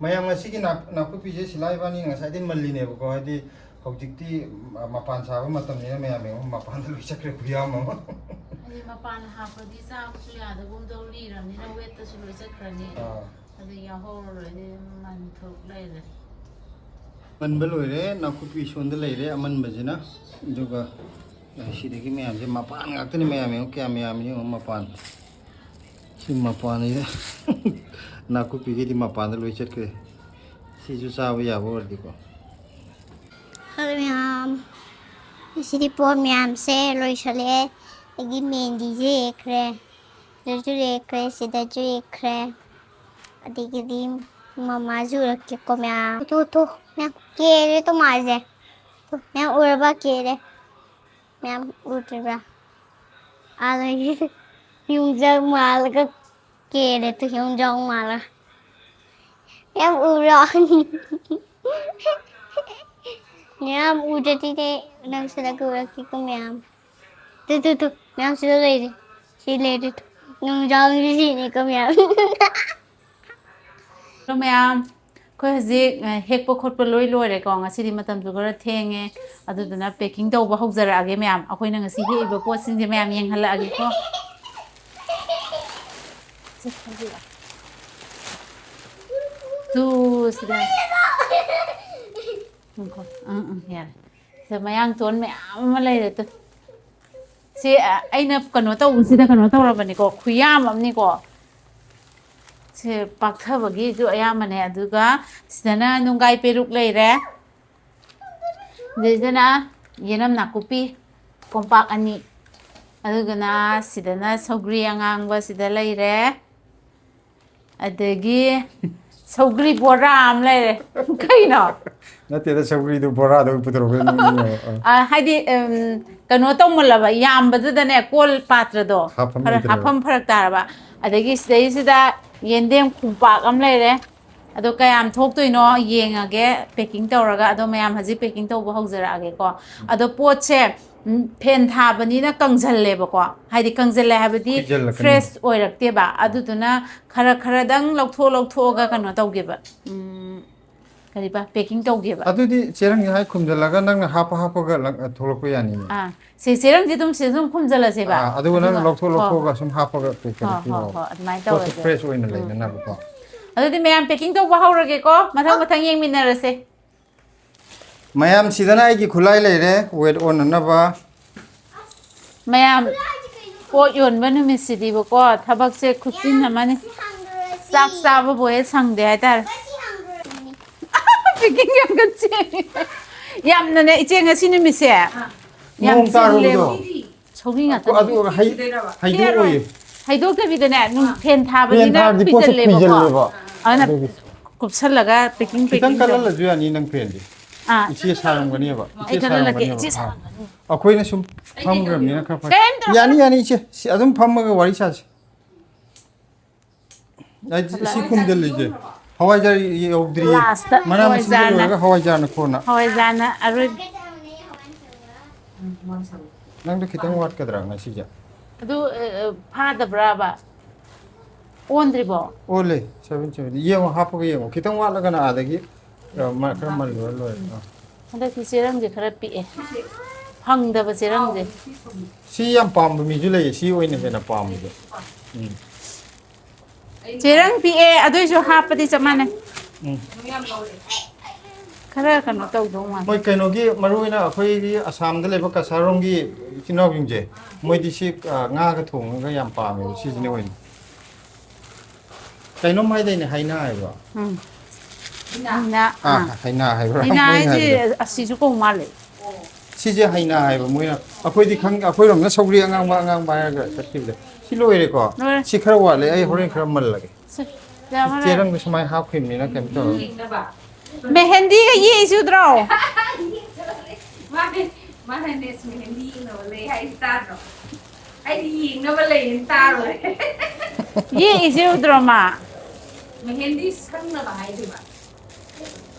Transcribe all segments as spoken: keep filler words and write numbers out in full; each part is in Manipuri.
ꯃꯌꯥꯝ, ꯉꯁꯤꯒꯤ ꯅꯥ-, ꯅꯥꯀꯨꯞꯄꯤꯁꯦ ꯁꯤꯂꯥ ꯏꯕꯥꯅꯤ ꯉꯁꯥꯏꯗꯩ ꯃꯜꯂꯤꯅꯦꯕꯀꯣ, ꯍꯥꯏꯗꯤ ꯍꯧꯖꯤꯛꯇꯤ ꯃ-, ꯃꯄꯥꯟ ꯁꯥꯕ ꯃꯇꯝꯅꯤꯅ ꯃꯌꯥꯝ ꯌꯦꯡꯉꯣ, ꯃꯄꯥꯟꯗ ꯂꯣꯏ ꯆꯠꯈ꯭ꯔꯦ ꯈꯨꯌꯥꯝ ꯑꯃ꯫ ꯑꯗꯩ ꯃꯄꯥꯟ ꯍꯥꯞꯄꯗꯤ ꯆꯥꯕꯁꯨ ꯌꯥꯗꯒꯨꯝ ꯇꯧ, ꯂꯤꯔꯕꯅꯤꯅ ꯋꯦꯠꯇꯁꯨ ꯂꯣꯏ ꯆꯠꯈ꯭ꯔꯅꯤ꯫ ꯑꯥ꯫ ꯑꯗꯩ ꯌꯥꯎꯍꯧꯔꯔꯣꯏ, ꯑꯗꯩ ꯃꯟ ꯊꯣꯛ ꯂꯩꯔꯦ꯫ ꯃꯟꯕ ꯂꯣꯏꯔꯦ, ꯅꯥꯀꯨꯞꯄꯤ ꯁꯣꯟꯗ ꯂꯩꯔꯦ ꯑꯃꯟꯕꯁꯤꯅ, ꯑꯗꯨꯒ ꯁꯤꯗꯒꯤ ꯃꯌꯥꯝꯁꯦ ꯃꯄꯥꯟ ꯉꯥꯛꯇꯅꯤ, ꯃꯌꯥꯝ ꯌꯦꯡꯉꯣ ꯀꯌꯥꯝ ꯌꯥꯝꯃꯤ ꯌꯦꯡꯉꯣ ꯃꯄꯥꯟ꯫ ꯁꯤ ꯃꯄꯥꯟꯁꯤꯗ ꯅꯥꯀꯨꯞꯄꯤꯈꯩꯗꯤ ꯃꯄꯥꯟꯗ ꯂꯣꯏ ꯆꯠꯈ꯭ꯔꯦ꯫ ꯁꯤꯁꯨ ꯆꯥꯕ ꯌꯥꯕ ꯑꯣꯏꯔꯗꯤꯀꯣ꯫ ꯍꯣꯏ ꯃꯌꯥꯝ, ꯉꯁꯤꯗꯤ ꯄꯣꯠ ꯃꯌꯥꯝꯁꯦ ꯂꯣꯏꯁꯜꯂꯛꯑꯦ꯫ ꯑꯩꯒꯤ ꯃꯦꯟꯗꯤꯁꯦ ꯌꯦꯛꯈ꯭ꯔꯦ, ꯁꯤꯗꯁꯨ ꯌꯦꯛꯈ꯭ꯔꯦ, ꯁꯤꯗꯁꯨ ꯌꯦꯛꯈ꯭ꯔꯦ꯫ ꯑꯗꯒꯤꯗꯤ ꯃꯃꯥꯁꯨ ꯎꯔꯛꯀꯦꯀꯣ ꯃꯌꯥꯝ꯫ ꯇꯨ, ꯇꯨ, ꯃꯌꯥꯝ ꯀꯦꯔꯦ ꯇꯣ ꯃꯥꯁꯦ꯫ ꯇꯨ, ꯃꯌꯥꯝ ꯎꯔꯕ? ꯀꯦꯔꯦ꯫ ꯃꯌꯥꯝ ꯎꯗ꯭ꯔꯤꯕ꯭ꯔꯥ? ꯑꯗꯒꯤ ꯌꯣꯡꯆꯥꯛ ꯃꯥꯜꯂꯒ ꯀꯦꯔꯦ ꯇꯨ, ꯌꯣꯡꯆꯥꯛ ꯃꯥꯜꯂꯒ꯫ ꯌꯥꯝ ꯎꯔꯣ? ꯃꯌꯥꯝ ꯎꯗ꯭ꯔꯗꯤꯅꯦ, ꯅꯪ ꯁꯤꯗ ꯀꯧꯔꯛꯀꯦꯀꯣ ꯃꯌꯥꯝ꯫ ꯇꯨ, ꯇꯨ, ꯇꯨ, ꯃꯌꯥꯝ ꯁꯤꯗ ꯂꯩꯔꯦ꯫ ꯁꯤ ꯂꯩꯔꯦ ꯇꯨ꯫ ꯌꯣꯡꯆꯥꯛꯁꯤ ꯁꯤꯅꯤꯀꯣ ꯃꯌꯥꯝ꯫ ꯍꯜꯂꯣ ꯃꯌꯥꯝ, ꯑꯩꯈꯣꯏ ꯍꯧꯖꯤꯛ, ꯑ, ꯍꯦꯛꯄ ꯈꯣꯠꯄ ꯂꯣꯏ ꯂꯣꯏꯔꯦꯀꯣ꯫ ꯉꯁꯤꯗꯤ ꯃꯇꯝꯁꯨ ꯈꯔ ꯊꯦꯡꯉꯦ, ꯑꯗꯨꯗꯨꯅ packing ꯇꯧꯕ ꯍꯧꯖꯔꯛꯑꯒꯦ ꯃꯌꯥꯝ꯫ ꯑꯩꯈꯣꯏꯅ ꯉꯁꯤ ꯍꯦꯛꯏꯕ ꯄꯣꯠꯁꯤꯡꯁꯦ ꯃꯌꯥꯝ ꯌꯦꯡꯍꯜꯂꯛꯑꯒꯦꯀꯣ꯫ ꯁꯦ, ꯍꯧꯖꯤꯛ꯫ ꯇꯨ, ꯁꯤꯗ꯫ ꯉꯥꯏꯈꯣ꯫ ꯑꯪ, ꯑꯪ, ꯌꯥꯔꯦ꯫ ꯁꯤꯗ ꯃꯌꯥꯡꯇꯣꯟ ꯃꯌꯥꯝ ꯑꯃ ꯂꯩꯔꯦ ꯇꯨ꯫ ꯁꯤ, ꯑ, ꯑꯩꯅ ꯀꯩꯅꯣ ꯇꯧꯕꯁꯤꯗ ꯀꯩꯅꯣ ꯇꯧꯔꯕꯅꯤꯀꯣ, ꯈꯨꯌꯥꯝ ꯑꯃꯅꯤꯀꯣ꯫ ꯁꯦ ꯄꯥꯛꯊꯕꯒꯤꯁꯨ ꯑꯌꯥꯝꯕꯅꯦ꯫ ꯑꯗꯨꯒ ꯁꯤꯗꯅ ꯅꯨꯡꯒꯥꯏ ꯄꯦꯔꯨꯛ ꯂꯩꯔꯦ꯫ ꯁꯤꯗꯩꯁꯤꯗꯅ ꯌꯦꯅꯝ ꯅꯥꯀꯨꯞꯄꯤ ꯀꯣꯝꯄꯥꯛ ꯑꯅꯤ꯫ ꯑꯗꯨꯒꯅ ꯁꯤꯗꯅ ꯁꯧꯒ꯭ꯔꯤ ꯑꯉꯥꯡꯕ ꯁꯤꯗ ꯂꯩꯔꯦ꯫ ꯑꯗꯒꯤ ꯁꯧꯒ꯭ꯔꯤ ꯕꯣꯔꯥ ꯑꯃ ꯂꯩꯔꯦ꯫ ꯀꯩꯅꯣ? ꯅꯠꯇꯦꯗ, ꯁꯧꯒ꯭ꯔꯤꯗꯨ ꯕꯣꯔꯥꯗ ꯑꯣꯏꯅ ꯄꯨꯊꯣꯔꯛꯄ ꯅꯣꯛꯅꯤꯡꯉꯦꯕ꯫ ꯑ꯫ ꯑ, ꯍꯥꯏꯗꯤ, ꯎꯝ, ꯀꯩꯅꯣ ꯇꯧꯃꯜꯂꯕ, ꯌꯥꯝꯕꯗꯨꯗꯅꯦ, ꯀꯣꯜ ꯄꯥꯇ꯭ꯔꯗꯣ ꯍꯥꯐꯝ ꯈꯔ ꯂꯩꯇ꯭ꯔꯦꯕ꯫ ꯍꯥꯐꯝ ꯐꯔꯛ ꯇꯥꯔꯕ꯫ ꯑꯗꯒꯤ ꯁꯤꯗꯩꯁꯤꯗ ꯌꯦꯟꯗꯦꯝ ꯈꯣꯡꯄꯥꯛ ꯑꯃ ꯂꯩꯔꯦ꯫ ꯑꯗꯣ ꯀꯌꯥꯝ ꯊꯣꯛꯇꯣꯏꯅꯣ ꯌꯦꯡꯉꯒꯦ, packing ꯇꯧꯔꯒ꯫ ꯑꯗꯣ ꯃꯌꯥꯝ ꯍꯧꯖꯤꯛ packing ꯇꯧꯕ ꯍꯧꯖꯔꯛꯑꯒꯦꯀꯣ꯫ ꯑꯗꯣ ꯄꯣꯠꯁꯦ ꯐꯦꯟ ꯊꯥꯕꯅꯤꯅ ꯀꯪꯁꯜꯂꯦꯕꯀꯣ, ꯍꯥꯏꯗꯤ ꯀꯪꯁꯜꯂꯦ ꯍꯥꯏꯕꯗꯤ ꯐ꯭ꯔꯦꯁ ꯑꯣꯏꯔꯛꯇꯦꯕ꯫ ꯑꯗꯨꯗꯨꯅ ꯈꯔ ꯈꯔꯗꯪ ꯂꯧꯊꯣꯛ ꯂꯧꯊꯣꯛꯑꯒ ꯀꯩꯅꯣ ꯇꯧꯒꯦꯕ꯫ ꯎꯝ, ꯀꯔꯤꯕ, ꯄꯦꯀꯤꯡ ꯇꯧꯒꯦꯕ꯫ ꯑꯗꯨꯗꯤ ꯆꯦꯔꯪꯁꯦ ꯍꯥꯏ ꯈꯨꯝꯖꯤꯜꯂꯒ ꯅꯪꯅ ꯍꯥꯞꯄ ꯍꯥꯞꯄꯒ ꯂꯪ- ꯊꯣꯛꯂꯛꯄ ꯌꯥꯅꯤꯌꯦ꯫ ꯑꯥ, ꯁꯤ ꯆꯦꯔꯪꯁꯦ ꯑꯗꯨꯝ ꯁꯤ ꯑꯗꯨꯝ ꯈꯨꯝꯖꯤꯜꯂꯁꯦꯕ꯫ ꯑꯥ, ꯑꯗꯨꯒ ꯅꯪ ꯑꯗꯨꯒ ꯂꯧꯊꯣꯛ ꯍꯣꯏ, ꯂꯧꯊꯣꯛꯑꯒ ꯁꯨꯝ ꯍꯥꯞꯄꯒ ꯄꯦꯛ ꯍꯣꯏ, ꯍꯣꯏ, ꯄꯤꯔꯛꯑꯣ꯫ ꯍꯣꯏ, ꯑꯗꯨꯃꯥꯏꯅ ꯄꯣꯠꯁꯦ ꯇꯧꯔꯁꯦ꯫ ꯐ꯭ꯔꯦꯁ ꯑꯣꯏꯅ ꯎꯝ꯫ ꯂꯩꯅꯅꯕꯀꯣ꯫ ꯑꯗꯨꯗꯤ ꯃꯌꯥꯝ ꯄꯦꯀꯤꯡ ꯇꯧꯕ ꯍꯧꯔꯒꯦꯀꯣ, ꯃꯊꯪ ꯃꯊꯪ ꯌꯦꯡꯃꯤꯟꯅꯔꯁꯦ꯫ ꯃꯌꯥꯝ, ꯁꯤꯗꯅ ꯑꯩꯒꯤ ꯈꯨꯠꯂꯥꯏ ꯂꯩꯔꯦ, ꯋꯦꯠ ꯑꯣꯟꯅꯅꯕ꯫ ꯃꯌꯥꯝ, ꯄꯣꯠ ꯌꯣꯟꯕ ꯅꯨꯃꯤꯠꯁꯤꯗꯤꯕꯀꯣ, ꯊꯕꯛꯁꯦ ꯈꯨꯠꯆꯤꯟ ꯑꯃꯅꯤ꯫ ꯆꯥꯛ ꯆꯥꯕꯕꯨ ꯍꯦꯛ ꯁꯪꯗꯦ ꯍꯥꯏꯇꯥꯔꯦ꯫ ꯄꯦꯀꯤꯡ ꯌꯥꯝ ꯀꯟ ꯆꯦꯜꯂꯤ꯫ ꯌꯥꯝꯅꯅꯦ, ꯏꯆꯦ, ꯉꯁꯤ ꯅꯨꯃꯤꯠꯁꯦ ꯌꯥꯝ ꯅꯣꯡ ꯇꯥꯔꯨꯕꯗꯣ? ꯆꯤꯜꯂꯦꯕ꯫ ꯁꯧꯒ꯭ꯔꯤ ꯉꯥꯛꯇꯅꯤ꯫ ꯑꯗꯨ ꯍꯩ-, ꯍꯩꯗꯣꯛꯑꯣꯏꯌꯦ꯫ ꯍꯩꯗꯣꯛꯇꯕꯤꯗꯅꯦ, ꯅꯨꯡ-, ꯐꯦꯟ ꯐꯦꯟ ꯊꯥꯕꯅꯤꯅ ꯊꯥꯔꯗꯤ ꯄꯣꯠꯁꯦ ꯀꯨꯏꯖꯜꯂꯦꯕꯀꯣ꯫ ꯀꯨꯏꯖꯜꯂꯦꯕ꯫ ꯑꯗꯨꯅ ꯑꯗꯨꯒꯤ꯫ ꯀꯨꯞꯁꯜꯂꯒ ꯄꯦꯀꯤꯡ ꯈꯤꯇꯪ ꯄꯦꯀꯤꯡ ꯇꯧ-, ꯀꯜꯍꯜꯂꯁꯨ ꯌꯥꯅꯤ ꯅꯪ ꯐꯦꯟꯗꯤ꯫ ꯑꯥ꯫ ꯏꯆꯦ ꯁꯥꯔꯝꯒꯅꯦꯕ꯫ ꯑꯩ ꯏꯆꯦ ꯀꯜꯍꯜꯂꯛꯀꯦ, ꯁꯥꯔꯝꯒꯅꯦꯕ꯫ ꯏꯆꯦ ꯑꯥ꯫ ꯁꯥꯔꯝꯒꯅꯤ꯫ ꯑꯩꯈꯣꯏꯅ ꯁꯨꯝ ꯐꯝꯈ꯭ꯔꯕꯅꯤꯅ ꯈꯔ ꯐꯔꯦ꯫ ꯀꯩꯝ ꯇꯧꯔꯣꯏ꯫ ꯌꯥꯅꯤ, ꯌꯥꯅꯤ, ꯏꯆꯦ꯫ ꯁꯤ ꯑꯗꯨꯝ ꯐꯝꯃꯒ ꯋꯥꯔꯤ ꯁꯥꯁꯤ꯫ ꯑꯩ ꯁꯤ ꯈꯨꯝꯖꯤꯜꯂꯤꯁꯦ꯫ ꯍꯋꯥꯏꯖꯥꯔ ꯌꯧꯗ꯭ꯔꯤꯌꯦ꯫ ꯂꯥꯁꯇ ꯃꯅꯥ ꯃꯁꯤꯡꯗ ꯍꯋꯥꯏꯖꯥꯔꯅ, ꯂꯣꯏꯔꯒ ꯍꯋꯥꯏꯖꯥꯔꯅ ꯀꯣꯟꯅ꯫ ꯍꯋꯥꯏꯖꯥꯔꯅ ꯑꯔꯣꯏꯕ꯫ ꯅꯪꯗꯣ ꯈꯤꯇꯪ ꯋꯥꯠꯀꯗ꯭ꯔꯥ ꯉꯁꯤꯁꯦ? ꯑꯗꯨ, ꯑ, ꯑ, ꯐꯥꯗꯕ꯭ꯔꯥꯕ? ꯑꯣꯟꯗ꯭ꯔꯤꯕꯣ? ꯑꯣꯜꯂꯦ, seven seventy꯫ ꯌꯦꯡꯉꯣ, ꯍꯥꯞꯄꯒ ꯌꯦꯡꯉꯣ꯫ ꯈꯤꯇꯪ ꯋꯥꯠꯂꯒꯅ ꯑꯥꯗꯒꯤ, ꯑ, ꯃ-, ꯈꯔ ꯃꯜꯂꯨꯔ ꯂꯣꯏꯔꯦ꯫ ꯑ꯫ ꯍꯟꯗꯛꯇꯤ ꯆꯦꯔꯪꯁꯦ ꯈꯔ ꯄꯤꯛꯑꯦ꯫ ꯐꯪꯗꯕ ꯆꯦꯔꯪꯁꯦ꯫ ꯁꯤ ꯌꯥꯝ ꯄꯥꯝꯕ ꯃꯤꯁꯨ ꯂꯩꯌꯦ, ꯁꯤ ꯑꯣꯏꯅ ꯍꯦꯟꯅ ꯄꯥꯝꯕꯁꯦ꯫ ꯎꯝ꯫ ꯆꯦꯔꯪ ꯄꯤꯛꯑꯦ, ꯑꯗꯨꯏꯁꯨ ꯍꯥꯞꯄꯗꯤ ꯆꯞ ꯃꯥꯟꯅꯩ꯫ ꯎꯝ꯫ ꯈꯔ ꯀꯩꯅꯣ ꯇꯧꯗꯧ ꯃꯥꯜꯂꯦ꯫ ꯃꯣꯏ ꯀꯩꯅꯣꯒꯤ, ꯃꯔꯨ ꯑꯣꯏꯅ ꯑꯩꯈꯣꯏꯒꯤ ꯑꯁꯥꯝꯗ ꯂꯩꯕ ꯀꯁꯥꯔꯣꯝꯒꯤ ꯏꯆꯤꯟ ꯏꯅꯥꯎꯁꯤꯡꯁꯦ, ꯃꯣꯏꯗꯤ ꯁꯤ, ꯑ, ꯉꯥꯒ ꯊꯣꯡꯉꯒ ꯌꯥꯝ ꯄꯥꯝꯃꯦꯕ, ꯁꯤꯁꯤꯅ ꯑꯣꯏꯅ꯫ ꯀꯩꯅꯣꯝ ꯍꯥꯏꯗꯥꯏꯅꯦ, ꯍꯩꯅꯥ ꯍꯥꯏꯕ꯭ꯔꯣ? ꯎꯝ꯫ ꯍꯩꯅꯥ, ꯑꯥ, ꯑꯥ꯫ ꯍꯩꯅꯥ ꯍꯥꯏꯕ꯭ꯔꯥ? ꯍꯩꯅꯥ ꯃꯣꯏꯅ ꯍꯥꯏꯁꯦ ꯍꯥꯏꯕꯗꯣ꯫ ꯑꯁꯤꯁꯨ ꯀꯧ ꯃꯥꯜꯂꯦ꯫ ꯁꯤꯁꯦ ꯍꯩꯅꯥ ꯍꯥꯏꯕ ꯃꯣꯏꯅ꯫ ꯑꯩꯈꯣꯏꯗꯤ ꯈꯪ-, ꯑꯩꯈꯣꯏꯔꯣꯝꯅ ꯁꯧꯒ꯭ꯔꯤ ꯑꯉꯥꯡꯕ, ꯑꯉꯥꯡꯕ ꯍꯥꯏꯔꯒ ꯆꯠꯈꯤꯕꯗꯣ꯫ ꯁꯤ ꯂꯣꯏꯔꯦꯀꯣ? ꯂꯣꯏꯔꯦ꯫ ꯁꯤ ꯈꯔ ꯋꯥꯠꯂꯦ, ꯑꯩ ꯍꯣꯔꯦꯟ ꯈꯔ ꯃꯜꯂꯒꯦ꯫ ꯁꯦ, ꯌꯥꯝ ꯍꯔꯥꯎ-, ꯆꯦꯔꯪꯗꯣ ꯁꯨꯃꯥꯏꯅ ꯍꯥꯞꯈꯤꯕꯅꯤꯅ ꯀꯩꯅꯣ ꯇꯧꯔꯒ꯫ ꯃꯦꯍꯦꯟꯗꯤꯒ ꯌꯦꯛꯏꯁꯤ ꯎꯗ꯭ꯔꯣ? ꯃꯥꯅꯦ, ꯃꯥꯅꯅꯦ ꯃꯦꯍꯦꯟꯗꯤ ꯌꯦꯛꯅꯕ ꯂꯩ ꯍꯥꯏꯁꯤ ꯇꯥꯗ꯭ꯔꯣ? ꯑꯩꯗꯤ ꯌꯦꯡꯅꯕ ꯂꯩꯌꯦꯅ ꯇꯥꯔꯨꯔꯦ꯫ ꯌꯦꯛꯏꯁꯦ ꯎꯗ꯭ꯔꯣ ꯃꯥ? ꯃꯦꯍꯦꯟꯗꯤ ꯁꯪꯅꯕ ꯍꯥꯏꯗꯣꯏꯕ꯫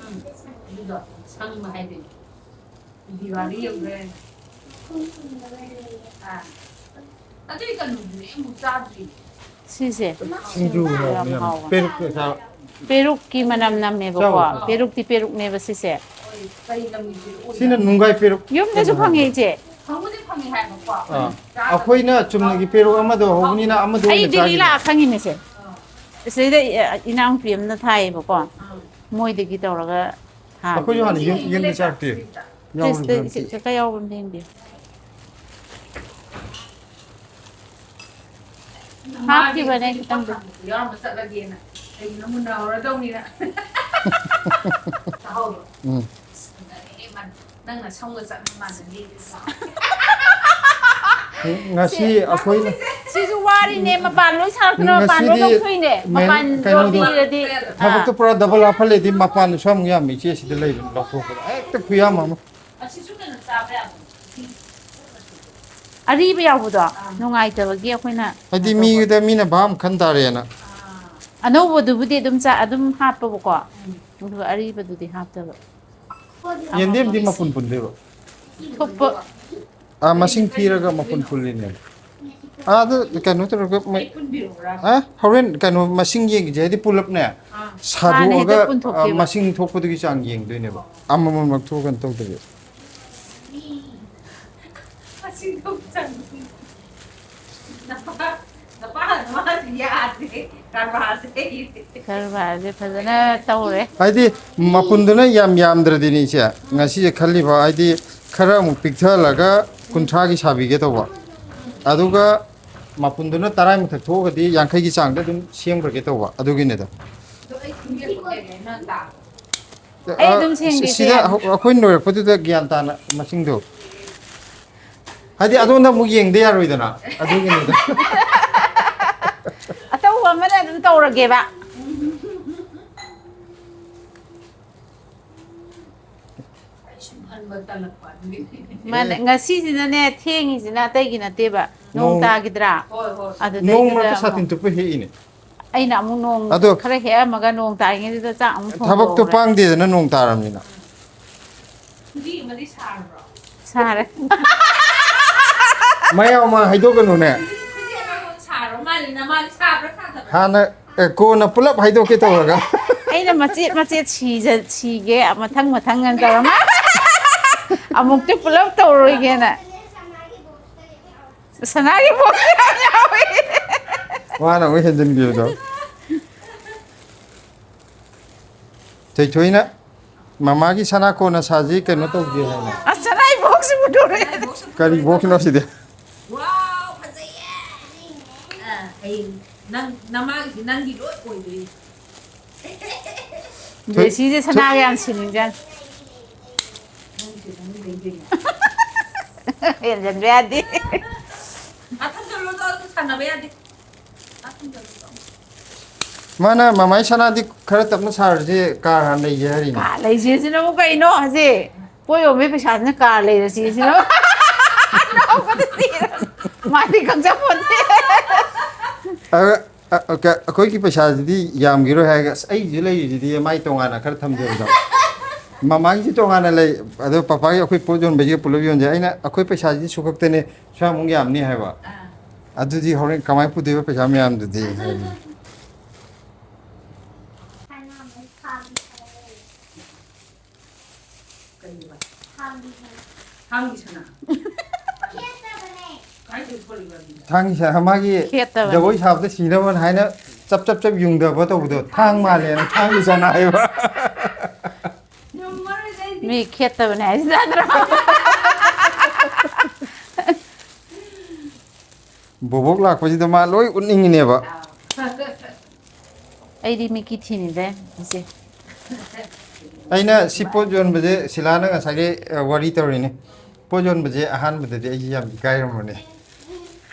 ꯎꯝ, ꯑꯗꯨꯗꯣ ꯁꯪꯕ ꯍꯥꯏꯗꯣꯏꯅꯦ꯫ ꯗꯤꯋꯥꯂꯤ ꯌꯧꯈ꯭ꯔꯦ꯫ ꯑꯗꯨꯏ ꯀꯩꯅꯣꯗꯨꯅꯦ ꯑꯩ ꯑꯃꯨꯛ ꯆꯥꯗ꯭ꯔꯤ꯫ ꯁꯤꯁꯦ ꯁꯤꯡꯖꯨ ꯌꯥꯝ ꯍꯥꯎꯕꯅꯦ ꯌꯥꯝ꯫ ꯍꯥꯎꯕꯅꯦ꯫ ꯄꯦꯔꯨꯛꯇ ꯆꯥ- ꯄꯦꯔꯨꯛꯀꯤ ꯃꯅꯝ ꯅꯝꯃꯦꯕꯀꯣ꯫ ꯆꯥꯎ꯫ ꯄꯦꯔꯨꯛꯇꯤ ꯄꯦꯔꯨꯛꯅꯦꯕ ꯁꯤꯁꯦ꯫ ꯀꯩ ꯂꯝꯒꯤ ꯄꯦꯔꯨꯛ ꯑꯣꯏꯖꯥꯠꯅꯣ? ꯁꯤꯅ ꯅꯨꯡꯒꯥꯏ ꯄꯦꯔꯨꯛ꯫ ꯌꯨꯝꯗꯁꯨ ꯀꯩꯅꯣ ꯐꯪꯉꯦ ꯍꯥꯏꯕ꯫ ꯏꯆꯦ꯫ ꯑꯥ꯫ ꯑꯩꯈꯣꯏꯅ ꯆꯨꯝꯅꯒꯤ ꯄꯦꯔꯨꯛ ꯑꯃꯗꯣ ꯍꯧꯕꯅꯤꯅ ꯑꯃꯗꯣ ꯑꯩ ꯑꯣꯏꯅ ꯗꯦꯜꯂꯤ ꯆꯥꯈꯤꯕꯅꯦ꯫ ꯂꯥꯛꯑ ꯈꯪꯉꯤꯅꯦꯁꯦ꯫ ꯁꯤꯗꯩꯗ ꯏꯅꯥꯎꯄꯤ ꯑꯃꯅ ꯊꯥꯏꯌꯦꯕꯀꯣ꯫ ꯃꯣꯏꯗꯒꯤ ꯇꯧꯔꯒ ꯊꯥꯕꯅꯦ꯫ ꯑꯩꯈꯣꯏꯁꯨ ꯍꯥꯟꯅ ꯌꯨꯝ ꯌꯨꯝꯗ ꯆꯥꯔꯛꯇꯦ꯫ ꯌꯥꯎꯕꯅꯤ ꯐ꯭ꯔꯤꯖꯇ ꯌꯨꯝꯗ꯫ ꯏꯆꯦ ꯆꯠꯀ ꯌꯥꯎꯕ ꯑꯝꯇ ꯌꯦꯡꯕꯤꯌꯨ꯫ ꯍꯥꯞꯈꯤꯕꯅꯦ ꯈꯤꯇꯪꯗꯤ꯫ ꯌꯥꯎꯔꯝꯕ ꯆꯠꯂꯒꯦꯅ꯫ ꯀꯩꯒꯤꯅꯣ ꯃꯨꯟꯅꯍꯧꯔꯗꯧꯅꯤꯅ꯫ ꯇꯥꯍꯧꯔꯣ꯫ ꯎꯝ꯫ ꯅꯪꯅ ꯁꯝꯒ ꯆꯞ ꯃꯥꯟꯅꯅꯤ꯫ ꯉꯁꯤ ꯑꯩꯈꯣꯏꯅ ꯁꯤꯁꯨ ꯋꯥꯔꯤꯅꯦ, ꯃꯄꯥꯟ ꯂꯣꯏ ꯁꯥꯔꯛꯇꯅ ꯃꯄꯥꯟ ꯂꯣꯏ ꯉꯁꯤꯗꯤ ꯂꯧꯊꯣꯛꯏꯅꯦ꯫ ꯃꯦꯟ ꯃꯄꯥꯟ ꯀꯩꯅꯣꯗꯣ ꯂꯧꯊꯣꯛꯏꯔꯗꯤ ꯊꯕꯛꯇꯣ ꯄꯨꯔꯥ ꯗꯕꯜ ꯍꯥꯞꯐꯜꯂꯦꯗꯤ ꯃꯄꯥꯟꯗꯁꯨ ꯌꯥꯝ ꯌꯥꯝꯃꯤ ꯏꯆꯦ ꯁꯤꯗ ꯂꯩꯕꯅꯤ ꯂꯧꯊꯣꯛꯄꯗ ꯍꯦꯛꯇ ꯈꯨꯌꯥꯝ ꯑꯃ꯫ ꯑꯁꯤꯁꯨ ꯀꯩꯅꯣ ꯆꯥꯕ ꯌꯥꯕ꯫ ꯑꯔꯤꯕ ꯌꯥꯎꯕꯗꯣ ꯅꯨꯡꯉꯥꯏꯇꯕꯒꯤ ꯑꯩꯈꯣꯏꯅ ꯍꯥꯏꯗꯤ ꯀꯩꯅꯣ ꯇꯧꯕ꯫ ꯃꯤꯗ ꯃꯤꯅ ꯚꯥꯞ ꯑꯃ ꯈꯟ ꯇꯥꯔꯦꯅ꯫ ꯑꯅꯧꯕꯗꯨꯕꯨꯗꯤ ꯑꯗꯨꯝ ꯆꯥ ꯑꯗꯨꯝ ꯍꯥꯞꯄꯕꯀꯣ꯫ ꯑꯗꯨꯒ ꯑꯔꯤꯕꯗꯨꯗꯤ ꯍꯥꯞꯇꯕ꯫ ꯌꯦꯟꯗꯦꯝꯗꯤ ꯃꯄꯨꯟ ꯄꯨꯟꯗꯣꯏꯔꯣ? ꯊꯨꯞꯄ꯫ ꯑꯥ, ꯃꯁꯤꯡ ꯊꯤꯔꯒ ꯃꯄꯨꯟ ꯄꯨꯜꯂꯤꯅꯦ꯫ ꯑꯥꯗ ꯀꯩꯅꯣ ꯇꯧꯔꯒ ꯃꯩ-, ꯑ, ꯍꯣꯔꯦꯟ ꯀꯩꯅꯣ ꯃꯁꯤꯡ ꯌꯦꯡꯈꯤꯁꯦ, ꯍꯥꯏꯗꯤ ꯄꯨꯂꯞꯅꯦ ꯍꯥꯟꯅ ꯁꯥꯗꯣꯛꯑꯒ ꯍꯦꯛꯇ ꯄꯨꯟꯊꯣꯛꯈꯤꯕ꯫ ꯑ, ꯃꯁꯤꯡ ꯊꯣꯛꯄꯗꯨꯒꯤ ꯆꯥꯡ ꯌꯦꯡꯗꯣꯏꯅꯦꯕ꯫ ꯑꯃꯃꯝ ꯂꯧꯊꯣꯛꯑꯒ ꯀꯩꯅꯣ ꯇꯧꯗꯕꯤ꯫ ꯃꯁꯤꯡ ꯊꯣꯛ ꯆꯪꯉꯤ꯫ ꯅꯄꯥ ꯅꯄꯥ ꯅꯃꯥꯁꯤ ꯌꯥꯗ꯭ꯔꯦ ꯀꯔꯕꯥꯔꯁꯦ꯫ ꯀꯔꯕꯥꯔꯁꯦ ꯐꯖꯅ ꯇꯧꯔꯦ꯫ ꯍꯥꯏꯗꯤ ꯃꯄꯨꯟꯗꯨꯅ ꯌꯥꯝ ꯌꯥꯝꯗ꯭ꯔꯗꯤꯅꯦ ꯏꯆꯦ, ꯉꯁꯤꯁꯦ ꯈꯜꯂꯤꯕ ꯍꯥꯏꯗꯤ ꯈꯔ ꯑꯃꯨꯛ ꯄꯤꯛꯊꯍꯜꯂꯒ ꯀꯨꯟꯊ꯭ꯔꯥꯒꯤ ꯁꯥꯕꯤꯒꯦ ꯇꯧꯕ, ꯑꯗꯨꯒ ꯃꯄꯨꯟꯗꯨꯅ ꯇꯔꯥꯃꯨꯛ ꯊꯣꯛꯑꯒꯗꯤ ꯌꯥꯡꯈꯩꯒꯤ ꯆꯥꯡꯗ ꯑꯗꯨꯝ ꯁꯦꯝꯈ꯭ꯔꯒꯦ ꯇꯧꯕ ꯑꯗꯨꯒꯤꯅꯤꯗ꯫ ꯑꯗꯣ ꯑꯩ ꯈꯪꯕꯤꯔꯛꯄ ꯀꯩꯅꯣ ꯅꯪ ꯇꯥ꯫ ꯑꯩ ꯑꯗꯨꯝ ꯁꯦꯝꯒꯦ, ꯁꯤꯗ ꯁꯦꯝꯒꯦ꯫ ꯑꯩꯈꯣꯏꯅ ꯂꯣꯏꯔꯛꯄꯗꯨꯗ ꯒ꯭ꯌꯥꯟ ꯇꯥꯅ ꯃꯁꯤꯡꯗꯣ꯫ ꯍꯥꯏꯗꯤ ꯑꯗꯣꯝꯗ ꯑꯃꯨꯛ ꯌꯦꯡꯗ ꯌꯥꯔꯣꯏꯗꯅ ꯑꯗꯨꯒꯤꯅꯤꯗ꯫ ꯑꯇꯧꯕ ꯑꯃꯅ ꯑꯗꯨꯝ ꯇꯧꯔꯒꯦꯕ꯫ ꯑꯩ ꯁꯨꯝ ꯍꯟꯕ ꯇꯜꯂꯛꯄ ꯑꯗꯨꯒꯤꯅꯦ꯫ ꯃꯥꯅꯦ, ꯉꯁꯤꯁꯤꯅꯅꯦ ꯊꯦꯡꯉꯤꯁꯤꯅ ꯑꯇꯩꯒꯤ ꯅꯠꯇꯦꯕ, ꯅꯣꯡ ꯅꯣꯡ ꯇꯥꯈꯤꯗ꯭ꯔꯥ? ꯍꯣꯏ ꯍꯣꯏ꯫ ꯑꯗꯨꯗꯩꯗꯨꯗ ꯅꯣꯡ ꯃꯔꯛꯇ ꯑꯃꯨꯛ ꯁꯥꯇꯤꯟ ꯇꯨꯞꯄ ꯍꯦꯛꯏꯅꯦ꯫ ꯑꯩꯅ ꯑꯃꯨꯛ ꯅꯣꯡ ꯑꯗꯣ ꯈꯔ ꯍꯦꯛꯑꯝꯃꯒ ꯅꯣꯡ ꯇꯥꯔꯤꯉꯩꯗꯨꯗ ꯆꯥꯛ ꯑꯃꯨꯛ ꯊꯕꯛꯇꯣ ꯊꯣꯡꯗꯣꯛꯍꯧꯔꯦ꯫ ꯄꯥꯡꯗꯦꯗꯅ ꯅꯣꯡ ꯇꯥꯔꯕꯅꯤꯅ꯫ ꯈꯨꯖꯤ ꯑꯃꯗꯤ ꯁꯥꯔꯕ꯭ꯔꯣ? ꯁꯥꯔꯦ꯫ ꯃꯌꯥꯝ ꯃꯥꯡ ꯍꯥꯏꯗꯣꯛꯀꯅꯨꯅꯦ꯫ ꯁꯥꯔꯕ ꯃꯥꯜꯂꯦ, ꯅꯃꯥꯡ ꯁꯥꯕ꯭ꯔꯥ ꯁꯥꯗꯕ꯭ꯔꯥ? ꯍꯥꯟꯅ ꯑꯦ, ꯀꯣꯟꯅ ꯄꯨꯂꯞ ꯍꯥꯏꯗꯣꯛꯀꯦ ꯇꯧꯔꯒ꯫ ꯑꯩꯅ ꯃꯆꯦꯠ ꯃꯆꯦꯠ ꯁꯤꯖ- ꯁꯤꯒꯦ, ꯃꯊꯪ ꯃꯊꯪ ꯑꯅ ꯇꯧꯔ ꯃꯥ-, ꯑꯃꯨꯛꯇꯤ ꯄꯨꯂꯞ ꯇꯧꯔꯣꯏꯒꯦꯅ꯫ ꯁꯅꯥꯒꯤ ꯕꯣꯛꯁ ꯌꯥꯝ ꯌꯥꯎꯋꯦ꯫ ꯃꯥꯅ ꯑꯃꯨꯛ ꯍꯦꯟꯖꯤꯟꯈꯤꯕꯗꯣ꯫ ꯊꯣꯏꯊꯣꯏꯅ ꯃꯃꯥꯒꯤ ꯁꯅꯥ ꯀꯣꯟꯅ ꯁꯥꯁꯤ, ꯀꯩꯅꯣ ꯇꯧꯗꯦ ꯍꯥꯏꯅ꯫ ꯑꯁ, ꯁꯅꯥꯒꯤ ꯕꯣꯛꯁꯁꯤ ꯄꯨꯊꯣꯔꯛꯑꯦ꯫ ꯀꯔꯤ ꯕꯣꯛꯁꯅꯣ ꯁꯤꯗꯤ? ꯋꯥꯎ, ꯐꯖꯩꯌꯦ꯫ ꯑ, ꯍꯌꯦꯡ ꯅꯪ ꯅꯃꯥꯒꯤꯁꯤ ꯅꯪꯒꯤ ꯂꯣꯏ ꯑꯣꯏꯗꯣꯏꯅꯤ꯫ ꯖꯦꯁꯤꯁꯦ ꯁꯅꯥꯒ ꯌꯥꯝ ꯁꯤꯅꯤꯡꯖꯥꯠꯅꯤ꯫ ꯍꯦꯟꯖꯟꯕ ꯌꯥꯗꯦ꯫ ꯑꯥ, ꯊꯝꯖꯜꯂꯣꯗꯣ, ꯑꯗꯨ ꯁꯥꯟꯅꯕ ꯌꯥꯗꯦ꯫ ꯑꯥ, ꯊꯝꯖꯜꯂꯣꯗꯣ꯫ ꯃꯥꯅ ꯃꯃꯥꯏ ꯁꯅꯥꯗꯤ ꯈꯔ ꯇꯞꯅ ꯁꯥꯔꯁꯦ, ꯀꯥꯔ ꯍꯥꯟꯅ ꯂꯩꯁꯦ ꯍꯥꯏꯔꯤꯅꯦ꯫ ꯀꯥꯔ ꯂꯩꯁꯦꯁꯤꯅꯕꯨ ꯀꯩꯅꯣ ꯍꯧꯖꯤꯛ? ꯄꯣꯠ ꯌꯣꯟꯕꯩ ꯄꯩꯁꯥꯁꯤꯅ ꯀꯥꯔ ꯂꯩꯔꯁꯤ ꯁꯤꯅ꯫ ꯅꯣꯛꯄꯗ ꯁꯤꯔꯦ꯫ ꯃꯥꯗꯤ ꯈꯪꯖꯄꯣꯟꯇꯦ꯫ ꯑ, ꯑ, ꯑ, ꯀ-, ꯑꯩꯈꯣꯏꯒꯤ ꯄꯩꯁꯥꯁꯤꯗꯤ ꯌꯥꯝꯈꯤꯔꯣꯏ ꯍꯥꯏꯔꯒ, "ꯑꯁ, ꯑꯩꯒꯤꯁꯨ ꯂꯩꯔꯤꯁꯤꯗꯤ ꯃꯥꯏ ꯇꯣꯉꯥꯟꯅ ꯈꯔ ꯊꯝꯖꯕꯗꯣ꯫ ꯃꯃꯥꯒꯤꯁꯨ ꯇꯣꯉꯥꯟꯅ ꯂꯩ, ꯑꯗꯣ ꯄꯄꯥꯒꯤ ꯑꯩꯈꯣꯏ ꯄꯣꯠ ꯌꯣꯟꯕꯒꯤ ꯄꯨꯂꯞ ꯌꯣꯟꯖꯩ꯫ ꯑꯩꯅ ꯑꯩꯈꯣꯏ ꯄꯩꯁꯥꯁꯤꯗꯤ ꯁꯨꯈꯛꯇꯅꯦ, ꯁ꯭ꯋꯥꯏꯃꯨꯛ ꯌꯥꯝꯅꯤ ꯍꯥꯏꯕ꯫ ꯑꯥ꯫ ꯑꯗꯨꯗꯤ ꯍꯣꯔꯦꯟ ꯀꯃꯥꯏꯅ ꯄꯨꯗꯣꯏꯕ ꯄꯩꯁꯥ ꯃꯌꯥꯝꯗꯨꯗꯤ?" ꯍꯥꯏꯕꯅꯤ꯫ ꯀꯩꯅꯣ? ꯊꯥꯡꯒꯤ ꯁꯅꯥ? ꯀꯥꯏꯗꯩ ꯊꯣꯛꯂꯛꯏꯕ ꯑꯗꯨꯗꯤ? ꯊꯥꯡꯒꯤ ꯁꯅꯥ, ꯃꯥꯒꯤ ꯈꯦꯠꯇꯕꯅꯦ꯫ ꯖꯒꯣꯏ ꯁꯥꯕꯗ ꯁꯤꯅꯕꯅ ꯍꯥꯏꯅ ꯆꯞ ꯆꯞ ꯆꯞ ꯌꯨꯡꯗꯕ ꯇꯧꯕꯗꯣ, ꯊꯥꯡ ꯃꯥꯜꯂꯦꯅ ꯊꯥꯡꯒꯤ ꯁꯅꯥ ꯍꯥꯏꯕ꯫ ꯃꯤ ꯈꯦꯠꯇꯕꯅꯦ ꯍꯥꯏꯁꯤ ꯅꯠꯇ꯭ꯔꯣ? ꯕꯣꯕꯣꯛ ꯂꯥꯛꯄꯁꯤꯗ ꯃꯥ ꯂꯣꯏ ꯎꯠꯅꯤꯡꯉꯤꯅꯦꯕ꯫ ꯑꯩꯗꯤ ꯃꯤꯀꯤ ꯊꯤꯅꯤꯗꯦ ꯏꯆꯦ꯫ ꯑꯩꯅ ꯁꯤ ꯄꯣꯠ ꯌꯣꯟꯕꯁꯦ, ꯁꯤꯂꯥꯅ ꯉꯁꯥꯏꯒꯤ, ꯑ, ꯋꯥꯔꯤ ꯇꯧꯔꯤꯅꯦ꯫ ꯄꯣꯠ ꯌꯣꯟꯕꯁꯦ ꯑꯍꯥꯟꯕꯗꯗꯤ ꯑꯩꯁꯦ ꯌꯥꯝ ꯏꯀꯥꯏꯔꯝꯕꯅꯦ꯫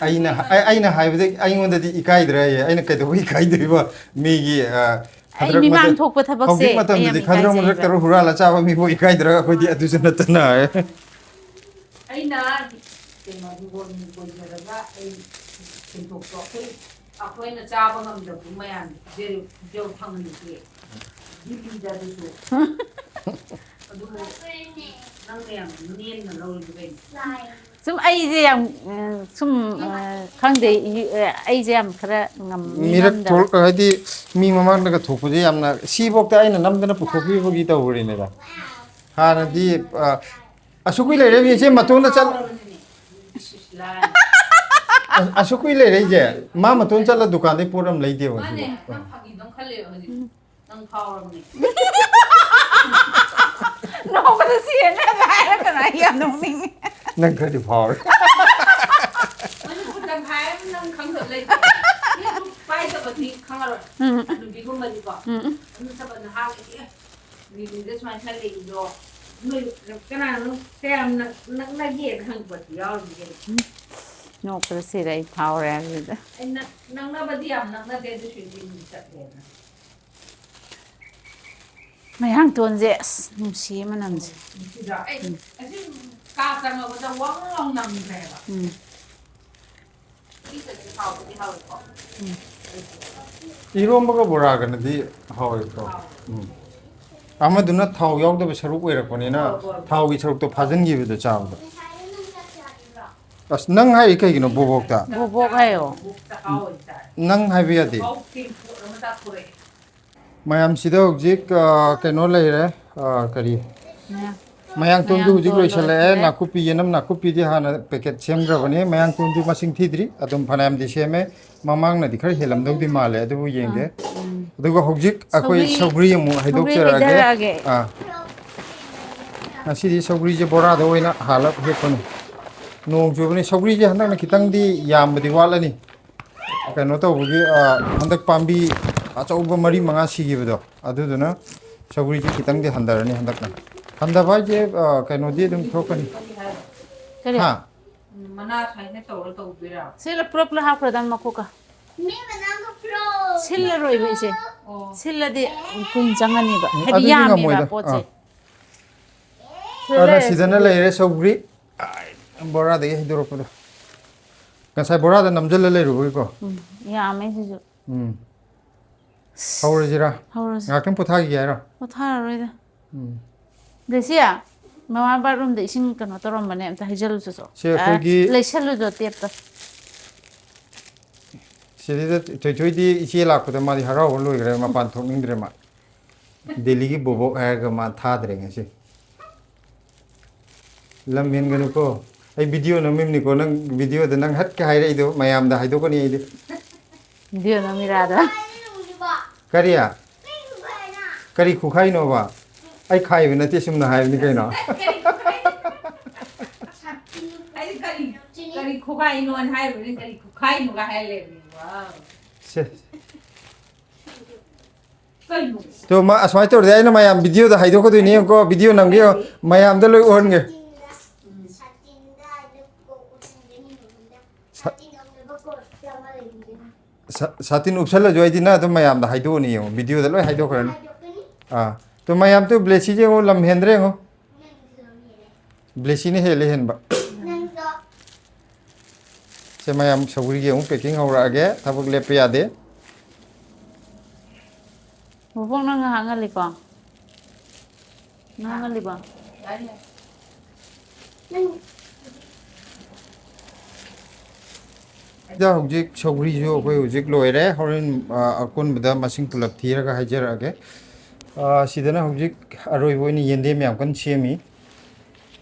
ꯑꯩꯅ, ꯑꯩ-, ꯑꯩꯅ ꯍꯥꯏꯕꯗ ꯑꯩꯉꯣꯟꯗꯗꯤ ꯏꯀꯥꯏꯗ꯭ꯔꯦ꯫ ꯑꯩꯅ ꯀꯩꯗꯧꯕꯩ ꯏꯀꯥꯏꯗꯣꯏꯕ? ꯃꯤꯒꯤ, ꯑ, ꯑꯩ ꯍꯟꯗꯛ ꯃꯤꯃꯥꯡ ꯃꯇꯝ-, ꯊꯣꯛꯄ ꯊꯕꯛꯁꯦ ꯍꯧꯖꯤꯛ ꯑꯩ ꯌꯥꯝ ꯃꯇꯝꯗꯗꯤ ꯈꯗ꯭ꯔꯛ ꯏꯀꯥꯏꯖꯩꯕ꯫ ꯃꯗ꯭ꯔꯛ ꯇꯧꯔ ꯍꯨꯔꯥꯜꯂ ꯆꯥꯕ ꯃꯤꯐꯥꯎ ꯏꯀꯥꯏꯗ꯭ꯔꯒ ꯑꯩꯈꯣꯏꯗꯤ ꯑꯗꯨꯁꯨ ꯅꯠꯇꯅ꯫ ꯑꯩꯅ ꯀꯩꯅꯣ ꯍꯤꯡꯒꯣꯜ ꯀꯣꯏꯖꯔꯒ ꯑꯩ ꯁꯦꯟꯊꯣꯛꯇꯣ ꯑꯩꯈꯣꯏ, ꯑꯩꯈꯣꯏꯅ ꯆꯥꯕ ꯉꯝꯗꯕꯗꯨ ꯃꯌꯥꯝ ꯖꯦꯜ, ꯖꯦꯜ ꯐꯪꯍꯜꯂꯤꯁꯦ꯫ ꯗꯤꯜꯂꯤꯗ ꯑꯗꯨꯁꯨ꯫ ꯅꯪꯅ ꯌꯥꯝ ꯅꯦꯝꯅ ꯂꯧꯔꯤꯗꯨ ꯀꯩꯅꯣ? ꯁꯨꯝ ꯑꯩꯁꯦ ꯌꯥꯝ, ꯎꯝ, ꯁꯨꯝ, ꯑ, ꯈꯪꯗꯦ, ꯏ-, ꯑ, ꯑꯩꯁꯦ ꯌꯥꯝ ꯈꯔ ꯉꯝ-, ꯃꯤꯔꯛ ꯉꯝꯗꯕ꯫ ꯊꯣꯛꯂꯛ-, ꯍꯥꯏꯗꯤ ꯃꯤ ꯃꯃꯥꯡꯗꯒ ꯊꯣꯛꯄꯁꯦ ꯌꯥꯝꯅ, ꯁꯤꯐꯧꯗ ꯑꯩꯅ ꯅꯝꯗꯅ ꯄꯨꯊꯣꯛꯄꯤꯕꯒꯤ ꯇꯧꯕꯅꯤꯗ꯫ ꯍꯥꯟꯅꯗꯤ, ꯑ, ꯑꯁꯨꯛ ꯀꯨꯏ ꯂꯩꯔꯦ ꯃꯤꯁꯦ ꯃꯇꯣꯟꯗ ꯆꯠ-, ꯑ-, ꯑꯁꯨꯛ ꯀꯨꯏ ꯂꯩꯔꯛꯏꯁꯦ, ꯃꯥ ꯃꯇꯣꯟ ꯆꯠꯂ ꯗꯨꯀꯥꯟꯗꯩ ꯄꯣꯠ ꯑꯃ ꯂꯩꯗꯦꯕ ꯃꯥꯅꯦ, ꯁꯤꯕꯨ꯫ ꯅꯪ ꯐꯥꯒꯤꯗꯧ ꯈꯜꯂꯦꯕ ꯍꯧꯖꯤꯛ꯫ ꯅꯪ ꯐꯥꯎꯔꯕꯅꯦ꯫ ꯅꯣꯡꯃꯗ ꯁꯤ ꯍꯦꯟꯅ ꯍꯥꯏꯔꯛꯀꯅꯨ, ꯑꯩ ꯌꯥꯝ ꯅꯣꯛꯅꯤꯡꯉꯦ꯫ ꯅꯪ ꯈꯔꯗꯤ ꯐꯥꯎꯔꯦ꯫ ꯃꯅꯤꯄꯨꯔ ꯇꯪꯈꯥꯏ ꯑꯃ ꯅꯪ ꯈꯪꯗꯕ ꯂꯩꯇꯦ꯫ ꯃꯤ ꯑꯗꯨ ꯄꯥꯏꯗꯕꯗꯤ ꯈꯪꯉꯔꯣꯏ꯫ ꯎꯝ꯫ ꯍꯅꯨꯕꯤꯒꯨꯝꯕꯗꯤꯀꯣ꯫ ꯎꯝ꯫ ꯑꯗꯨ ꯅꯠꯇꯕ ꯅꯍꯥꯒꯤꯗꯤ, ꯑꯦ, ꯕꯤꯜꯗꯤꯡꯗ ꯁꯨꯃꯥꯏꯅ ꯈꯔ ꯂꯩꯕꯗꯣ, ꯅꯣꯏ ꯀꯅꯥꯅꯣ ꯀꯌꯥꯝ ꯅꯛ-, ꯅꯛꯅꯒꯦꯅ ꯍꯪꯕꯗꯤ ꯌꯥꯎꯔꯤꯅꯤ ꯀꯩꯅꯣ꯫ ꯎꯝ꯫ ꯅꯣꯛꯄꯗ ꯁꯤꯔꯦ, ꯑꯩ ꯐꯥꯎꯔꯦ ꯍꯥꯏꯕꯗꯨꯗ꯫ ꯑꯩ ꯅꯛ-, ꯅꯛꯅꯕꯗꯤ ꯌꯥꯝ ꯅꯛꯅꯗꯦ, ꯑꯗꯨꯁꯨ ꯏꯟꯗꯤ ꯆꯠꯂꯦꯅ꯫ ꯃꯌꯥꯡꯇꯣꯟꯁꯦ ꯑꯁ ꯅꯨꯡꯁꯤꯌꯦ ꯃꯅꯝꯁꯦ꯫ ꯅꯨꯡꯁꯤꯗ꯭ꯔꯥ? ꯑꯩ ꯎꯝ꯫ ꯑꯁꯤ ꯀꯥ ꯆꯪꯉꯛꯄꯗ ꯋꯪ ꯂꯥꯎ ꯅꯝꯈ꯭ꯔꯦꯕ꯫ ꯎꯝ꯫ ꯎꯇꯤ ꯆꯠꯂꯗꯤ ꯍꯥꯎꯕꯨꯗꯤ ꯍꯥꯎꯋꯦꯀꯣ꯫ ꯎꯝ꯫ ꯏꯔꯣꯝꯕꯒ ꯕꯣꯔꯥꯒꯅꯗꯤ ꯍꯥꯎꯋꯦꯕꯀꯣ꯫ ꯍꯥꯎꯋꯦ꯫ ꯎꯝ꯫ ꯑꯃꯗꯨꯅ ꯊꯥꯎ ꯌꯥꯎꯗꯕ ꯁꯔꯨꯛ ꯑꯣꯏꯔꯛꯄꯅꯤꯅ ꯍꯣꯏ, ꯍꯣꯏ, ꯍꯣꯏ꯫ ꯊꯥꯎꯒꯤ ꯁꯔꯨꯛꯇꯣ ꯐꯥꯖꯤꯟꯈꯤꯕꯗꯣ ꯆꯥꯕꯗ꯫ ꯉꯁꯥꯏ ꯅꯪ ꯆꯥꯛ ꯆꯥꯗ꯭ꯔꯤꯕ꯭ꯔꯣ? ꯑꯁ, ꯅꯪ ꯍꯥꯏꯔꯤ ꯀꯩꯒꯤꯅꯣ ꯕꯣꯕꯣꯛꯇ? ꯕꯣꯕꯣꯛ ꯍꯥꯏꯌꯣ꯫ ꯕꯣꯕꯣꯛ ꯆꯥꯛꯍꯥꯎ ꯑꯣꯏꯅ ꯆꯥꯔꯦ꯫ ꯅꯪ ꯍꯥꯏꯕ ꯌꯥꯗꯦ꯫ ꯆꯥꯛꯍꯥꯎ ꯇꯦꯡꯀꯣꯠ ꯑꯃ ꯆꯥꯊꯣꯔꯛꯑꯦ꯫ ꯃꯌꯥꯝꯁꯤꯗ ꯍꯧꯖꯤꯛ, ꯑ, ꯀꯩꯅꯣ ꯂꯩꯔꯦ, ꯑ, ꯀꯔꯤ? ꯃꯌꯥꯡ-, ꯃꯌꯥꯡꯇꯣꯟꯗꯨ ꯍꯧꯖꯤꯛ ꯃꯌꯥꯡꯇꯣꯟ ꯂꯣꯏꯁꯤꯜꯂꯛꯑꯦ꯫ ꯂꯣꯏꯁꯤꯜꯂꯦ꯫ ꯅꯥꯀꯨꯞꯄꯤ, ꯌꯦꯅꯝ ꯅꯥꯀꯨꯞꯄꯤꯗꯤ ꯍꯥꯟꯅ ꯄꯦꯀꯦꯠ ꯁꯦꯝꯈ꯭ꯔꯕꯅꯤ꯫ ꯃꯌꯥꯡꯇꯣꯟꯗꯨ ꯃꯁꯤꯡ ꯊꯤꯗ꯭ꯔꯤ, ꯑꯗꯨꯝ ꯐꯅꯌꯥꯝꯗꯤ ꯁꯦꯝꯃꯦ꯫ ꯃꯃꯥꯡꯅꯗꯤ ꯈꯔ ꯍꯦꯜꯂꯝꯗꯧꯗꯤ ꯃꯥꯜꯂꯦ, ꯑꯗꯨꯕꯨ ꯌꯦꯡꯒꯦ꯫ ꯎꯝ꯫ ꯎꯝ꯫ ꯑꯗꯨꯒ ꯍꯧꯖꯤꯛ ꯑꯩꯈꯣꯏ ꯁꯧꯒ꯭ꯔꯤ, ꯁꯧꯒ꯭ꯔꯤ ꯑꯃꯨꯛ ꯁꯧꯒ꯭ꯔꯤ ꯍꯩꯗꯣꯛꯆꯔꯛꯑꯒꯦ꯫ ꯍꯩꯗꯔꯛꯑꯒꯦ꯫ ꯑꯥ꯫ ꯉꯁꯤꯗꯤ ꯁꯧꯒ꯭ꯔꯤꯁꯦ ꯕꯣꯔꯥꯗ ꯑꯣꯏꯅ ꯍꯥꯜꯂꯞ ꯍꯦꯛꯄꯅꯤ꯫ ꯅꯣꯡ ꯆꯨꯕꯅꯤ꯫ ꯁꯧꯒ꯭ꯔꯤꯁꯦ ꯍꯟꯗꯛꯅ ꯈꯤꯇꯪꯗꯤ ꯌꯥꯝꯕꯗꯤ ꯋꯥꯠꯂꯅꯤ꯫ ꯀꯩꯅꯣ ꯇꯧꯕꯒꯤ, ꯑ, ꯍꯟꯗꯛ ꯄꯥꯝꯕꯤ ꯑꯆꯧꯕ ꯃꯔꯤ ꯃꯉꯥ ꯁꯤꯈꯤꯕꯗꯣ, ꯑꯗꯨꯗꯨꯅ ꯁꯧꯒ꯭ꯔꯤꯁꯦ ꯈꯤꯇꯪꯗꯤ ꯍꯟꯊꯔꯅꯤ ꯍꯟꯗꯛꯅ꯫ ꯍꯟꯊꯕ ꯍꯥꯏꯁꯦ, ꯑ, ꯀꯩꯅꯣꯗꯤ ꯑꯗꯨꯝ ꯊꯣꯛꯀꯅꯤ꯫ ꯀꯔꯤ? ꯍꯥ? ꯎꯝ, ꯃꯅꯥ ꯁꯨꯃꯥꯏꯅ ꯇꯧꯔ ꯇꯧꯗꯣꯏꯔꯥ? ꯁꯤꯂ ꯄꯨꯂꯞ ꯄꯨꯂꯞ ꯍꯥꯞꯈ꯭ꯔꯗꯝ ꯃꯈꯣꯛꯀ꯫ ꯃꯤ ꯃꯅꯥꯒ ꯄꯨꯂꯞ꯫ ꯁꯤꯜꯂꯔꯣꯏꯕ ꯏꯆꯦ꯫ ꯑꯣ꯫ ꯁꯤꯜꯂꯗꯤ ꯀꯨꯏꯅ ꯆꯪꯉꯅꯤꯕ꯫ ꯎꯝ, ꯍꯥꯏꯗꯤ ꯑꯗꯨꯗꯤ ꯌꯥꯝꯃꯦꯕ ꯉꯝꯃꯣꯏꯗ꯫ ꯄꯣꯠꯁꯦ꯫ ꯑꯥ꯫ ꯁꯤꯗ ꯑꯗ ꯂꯩꯔꯦ ꯁꯤꯗꯅ ꯁꯧꯒ꯭ꯔꯤ꯫ ꯂꯩꯔꯦ ꯁꯧꯒ꯭ꯔꯤ꯫ ꯑꯥꯏ, ꯕꯣꯔꯥꯗꯒꯤ ꯍꯩꯗꯣꯔꯛꯄꯗꯣ꯫ ꯉꯁꯥꯏ ꯕꯣꯔꯥꯗ ꯅꯝꯖꯜꯂ ꯂꯩꯔꯨꯕꯒꯤꯀꯣ꯫ ꯎꯝ, ꯌꯥꯝꯃꯦ ꯁꯤꯁꯨ꯫ ꯎꯝ꯫ ꯍꯧꯔꯁꯤꯔꯥ? ꯍꯧꯔꯁꯤ꯫ ꯉꯥꯏꯍꯥꯛꯇꯪ ꯄꯣꯊꯥꯈꯤꯒꯦ ꯍꯥꯏꯔꯣ? ꯄꯣꯊꯥꯔꯔꯣꯏꯗ꯫ ꯎꯝ꯫ ꯗꯦꯁꯤ, ꯃꯃꯥ ꯕꯥꯠꯔꯨꯝꯗ ꯏꯁꯤꯡ ꯀꯩꯅꯣ ꯇꯧꯔꯝꯕꯅꯦ, ꯑꯝꯇ ꯍꯩꯖꯜꯂꯨꯆꯣ꯫ ꯁꯦ, ꯑ, ꯑꯩꯈꯣꯏꯒꯤ ꯂꯩꯁꯜꯂꯨꯆꯣ ꯇꯦꯞꯇꯣ꯫ ꯁꯤꯗꯩꯗ ꯊꯣꯏꯊꯣꯏꯗꯤ ꯏꯆꯦ ꯂꯥꯛꯄꯗ ꯃꯥꯗꯤ ꯍꯔꯥꯎꯕ ꯂꯣꯏꯈ꯭ꯔꯦ, ꯃꯄꯥꯟ ꯊꯣꯛꯅꯤꯡꯗ꯭ꯔꯦ ꯃꯥ꯫ ꯗꯦꯜꯂꯤꯒꯤ ꯕꯣꯕꯣꯛ ꯍꯥꯏꯔꯒ ꯃꯥ ꯊꯥꯗ꯭ꯔꯦ ꯉꯁꯤ꯫ ꯂꯝ ꯍꯦꯟꯒꯅꯨꯀꯣ꯫ ꯑꯩ ꯚꯤꯗꯤꯑꯣ ꯅꯝꯃꯤꯕꯅꯤꯀꯣ, ꯅꯪ ꯚꯤꯗꯤꯑꯣꯗ ꯅꯪ ꯍꯠꯀ ꯍꯥꯏꯔꯛꯏꯗꯣ ꯃꯌꯥꯝꯗ ꯍꯥꯏꯗꯣꯛꯀꯅꯤ ꯑꯩꯗꯤ꯫ ꯚꯤꯗꯤꯑꯣ ꯅꯝꯃꯤꯔꯥꯗ꯫ ꯀꯔꯤ? ꯀꯔꯤ ꯈꯨꯈꯥꯏꯅꯣꯕ? ꯑꯩ ꯈꯥꯏꯕ ꯅꯠꯇꯦ, ꯁꯨꯝꯅ ꯍꯥꯏꯕꯅꯤ ꯀꯩꯅꯣ꯫ ꯑꯩꯗꯤ ꯀꯔꯤ, ꯀꯔꯤ ꯈꯨꯈꯥꯏꯅꯣꯅ ꯍꯥꯏꯔꯨꯕꯅꯤ, ꯀꯔꯤ ꯈꯨꯈꯥꯏꯅꯣꯒ ꯍꯥꯏ ꯂꯩꯔꯝꯃꯦ꯫ ꯋꯥꯎ꯫ ꯁꯦ꯫ ꯀꯩꯅꯣ? ꯇꯣ, ꯃꯥ ꯑꯁꯨꯃꯥꯏꯅ ꯇꯧꯔꯗꯤ ꯑꯩꯅ ꯃꯌꯥꯝ ꯚꯤꯗꯤꯑꯣꯗ ꯍꯥꯏꯗꯣꯛꯀꯗꯣꯏꯅꯦ, ꯌꯦꯡꯉꯨꯀꯣ, ꯚꯤꯗꯤꯑꯣ ꯅꯝꯒꯦ, ꯌꯦꯡꯉꯣ, ꯃꯌꯥꯝꯗ ꯂꯣꯏ ꯎꯍꯟꯒꯦ꯫ ꯁꯥ-, ꯁꯥꯇꯤꯟ ꯎꯞꯁꯜꯂꯁꯨ ꯑꯩꯗꯤ ꯅꯪ ꯑꯗꯨꯝ ꯃꯌꯥꯝꯗ ꯍꯥꯏꯗꯣꯛꯑꯅꯤ, ꯌꯦꯡꯉꯣ, ꯚꯤꯗꯤꯑꯣꯗ ꯂꯣꯏ ꯍꯥꯏꯗꯣꯛꯈ꯭ꯔꯅꯤ꯫ ꯑꯥ, ꯇꯣ, ꯃꯌꯥꯝ ꯇꯨ ꯕ꯭ꯂꯦꯁꯤꯁꯦ ꯌꯦꯡꯉꯣ, ꯂꯝ ꯍꯦꯟꯗ꯭ꯔꯦ ꯌꯦꯡꯉꯣ꯫ ꯕ꯭ꯂꯦꯁꯤꯅ ꯍꯦꯜꯂꯦ ꯍꯦꯟꯕ꯫ ꯁꯦ, ꯃꯌꯥꯝ ꯁꯧꯒ꯭ꯔꯤꯒꯤ ꯑꯃꯨꯛ packing ꯍꯧꯔꯛꯑꯒꯦ, ꯊꯕꯛ ꯂꯦꯞꯄ ꯌꯥꯗꯦ꯫ ꯕꯣꯕꯣꯛ, ꯅꯪ ꯉꯥꯏꯍꯥꯛ ꯉꯜꯂꯤꯀꯣ? ꯉꯥꯏꯍꯥꯛ ꯉꯜꯂꯤꯕꯣ? ꯁꯤꯗ ꯍꯧꯖꯤꯛ ꯁꯧꯒ꯭ꯔꯤꯁꯨ ꯑꯩꯈꯣꯏ ꯍꯧꯖꯤꯛ ꯂꯣꯏꯔꯦ꯫ ꯍꯣꯔꯦꯟ, ꯑ, ꯑꯀꯣꯟꯕꯗ ꯃꯁꯤꯡ ꯄꯨꯂꯞ ꯊꯤꯔꯒ ꯍꯥꯏꯖꯔꯛꯑꯒꯦ꯫ ꯑ, ꯁꯤꯗꯅ ꯍꯧꯖꯤꯛ ꯑꯔꯣꯏꯕ ꯑꯣꯏꯅ ꯌꯦꯟꯗꯦꯝ ꯌꯥꯝ ꯀꯟꯅ ꯁꯦꯝꯃꯤ꯫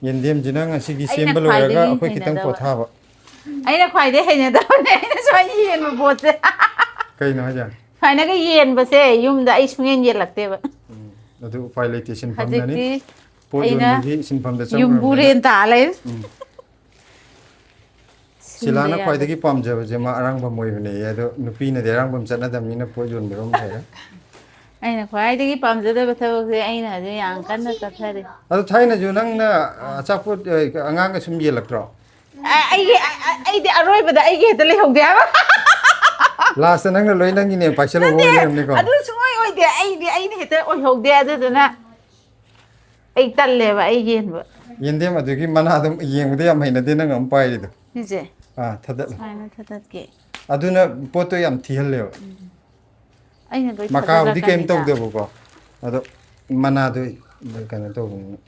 ꯌꯦꯟꯗꯦꯝꯁꯤꯅ ꯉꯁꯤꯒꯤ ꯑꯩꯅ ꯁꯦꯝꯕ ꯂꯣꯏꯔꯒ ꯈ꯭ꯋꯥꯏꯗꯒꯤ ꯑꯩꯈꯣꯏ ꯈꯤꯇꯪ ꯍꯩꯅꯗꯕ꯫ ꯄꯣꯊꯥꯕ꯫ ꯑꯩꯅ ꯈ꯭ꯋꯥꯏꯗꯒꯤ ꯍꯩꯅꯗꯕꯅꯦ ꯑꯩꯅ ꯁꯨꯃꯥꯏꯅ ꯌꯦꯟꯕ ꯄꯣꯠꯁꯦ꯫ ꯀꯩꯅꯣ ꯍꯥꯏꯁꯦ? ꯁꯨꯃꯥꯏꯅꯒ ꯌꯦꯟꯕꯁꯦ ꯌꯨꯝꯗ ꯑꯩ ꯁꯨꯡꯌꯦꯟ ꯌꯦꯜꯂꯛꯇꯦꯕ꯫ ꯎꯝ, ꯑꯗꯨ ꯎꯄꯥꯏ ꯂꯩꯇꯦ, ꯁꯤꯟꯐꯝꯅꯅꯤ꯫ ꯍꯧꯖꯤꯛꯇꯤ ꯄꯣꯠ ꯑꯩꯅ ꯌꯣꯟꯕꯒꯤ ꯁꯤꯟꯐꯝꯗ ꯌꯨꯝꯕꯨꯔꯦꯟ ꯆꯪꯈ꯭ꯔꯕꯅꯤꯅ꯫ ꯇꯥ ꯂꯩꯔꯦ꯫ ꯎꯝ꯫ ꯁꯤꯂꯥꯅ ꯁꯤꯟꯕ ꯌꯥꯕ꯫ ꯈ꯭ꯋꯥꯏꯗꯒꯤ ꯄꯥꯝꯖꯕꯁꯦ ꯃꯥ ꯑꯔꯥꯡꯕꯝ ꯑꯣꯏꯕꯅꯦꯌꯦ, ꯑꯗꯣ ꯅꯨꯄꯤꯅꯗꯤ ꯑꯔꯥꯡꯕꯝ ꯆꯠꯅꯗꯕꯅꯤꯅ ꯄꯣꯠ ꯌꯣꯟꯕꯔꯣꯝ ꯂꯩꯔꯦ꯫ ꯑꯩꯅ ꯈ꯭ꯋꯥꯏꯗꯒꯤ ꯄꯥꯝꯖꯗꯕ ꯊꯕꯛꯁꯦ ꯑꯩꯅ ꯍꯧꯖꯤꯛ ꯌꯥꯝ ꯀꯟꯅ ꯆꯠꯊꯔꯤ꯫ ꯑꯗꯣ ꯊꯥꯏꯅꯁꯨ ꯅꯪꯅ, ꯑ, ꯑꯆꯥꯄꯣꯠ, ꯑ, ꯑꯉꯥꯡꯒ ꯁꯨꯝ ꯌꯦꯜꯂꯛꯇ꯭ꯔꯣ? ꯑ-, ꯑꯩꯒꯤ, ꯑ-, ꯑ-, ꯑꯩꯗꯤ ꯑꯔꯣꯏꯕꯗ ꯑꯩꯒꯤ ꯍꯦꯛꯇ ꯂꯩꯍꯧꯗꯦ ꯍꯥꯏꯕ꯫ ꯂꯥꯁꯇ ꯅꯪꯅ ꯂꯣꯏ ꯅꯪꯒꯤꯅꯦ ꯄꯥꯏꯁꯜꯂꯛꯑꯣ ꯅꯠꯇꯦ, ꯂꯩꯔꯝꯅꯤꯀꯣ꯫ ꯑꯗꯨ ꯁꯨꯡꯑꯣꯏ ꯑꯣꯏꯗꯦ꯫ ꯑꯩꯗꯤ ꯑꯩꯅ ꯍꯦꯛꯇ ꯑꯣꯏꯍꯧꯗꯦ꯫ ꯑꯗꯨꯗꯨꯅ ꯑꯩ ꯇꯜꯂꯦꯕ ꯑꯩ ꯌꯦꯟꯕ꯫ ꯌꯦꯟꯗꯦꯝ ꯑꯗꯨꯒꯤ ꯃꯅꯥ ꯑꯗꯨꯝ ꯌꯦꯡꯕꯗ ꯌꯥꯝ ꯍꯩꯅꯗꯦ, ꯅꯪ ꯑꯃ ꯄꯥꯏꯔꯤꯗꯣ꯫ ꯁꯤꯁꯦ ꯑꯥ, ꯊꯗꯠꯂꯣ꯫ ꯁꯨꯃꯥꯏꯅ ꯊꯗꯠꯀꯦ꯫ ꯑꯗꯨꯅ ꯄꯣꯠꯇꯣ ꯌꯥꯝ ꯊꯤꯍꯜꯂꯦꯕ꯫ ꯑꯩꯅ ꯂꯣꯏ ꯃꯀꯥꯕꯨꯗꯤ ꯀꯩꯝ ꯊꯗꯠꯂꯀꯥꯟꯗ꯫ ꯇꯧꯗꯕꯀꯣ, ꯑꯗꯣ ꯃꯅꯥꯗꯣ ꯑꯗ ꯀꯩꯅꯣ ꯇꯧꯕꯅꯤꯅ꯫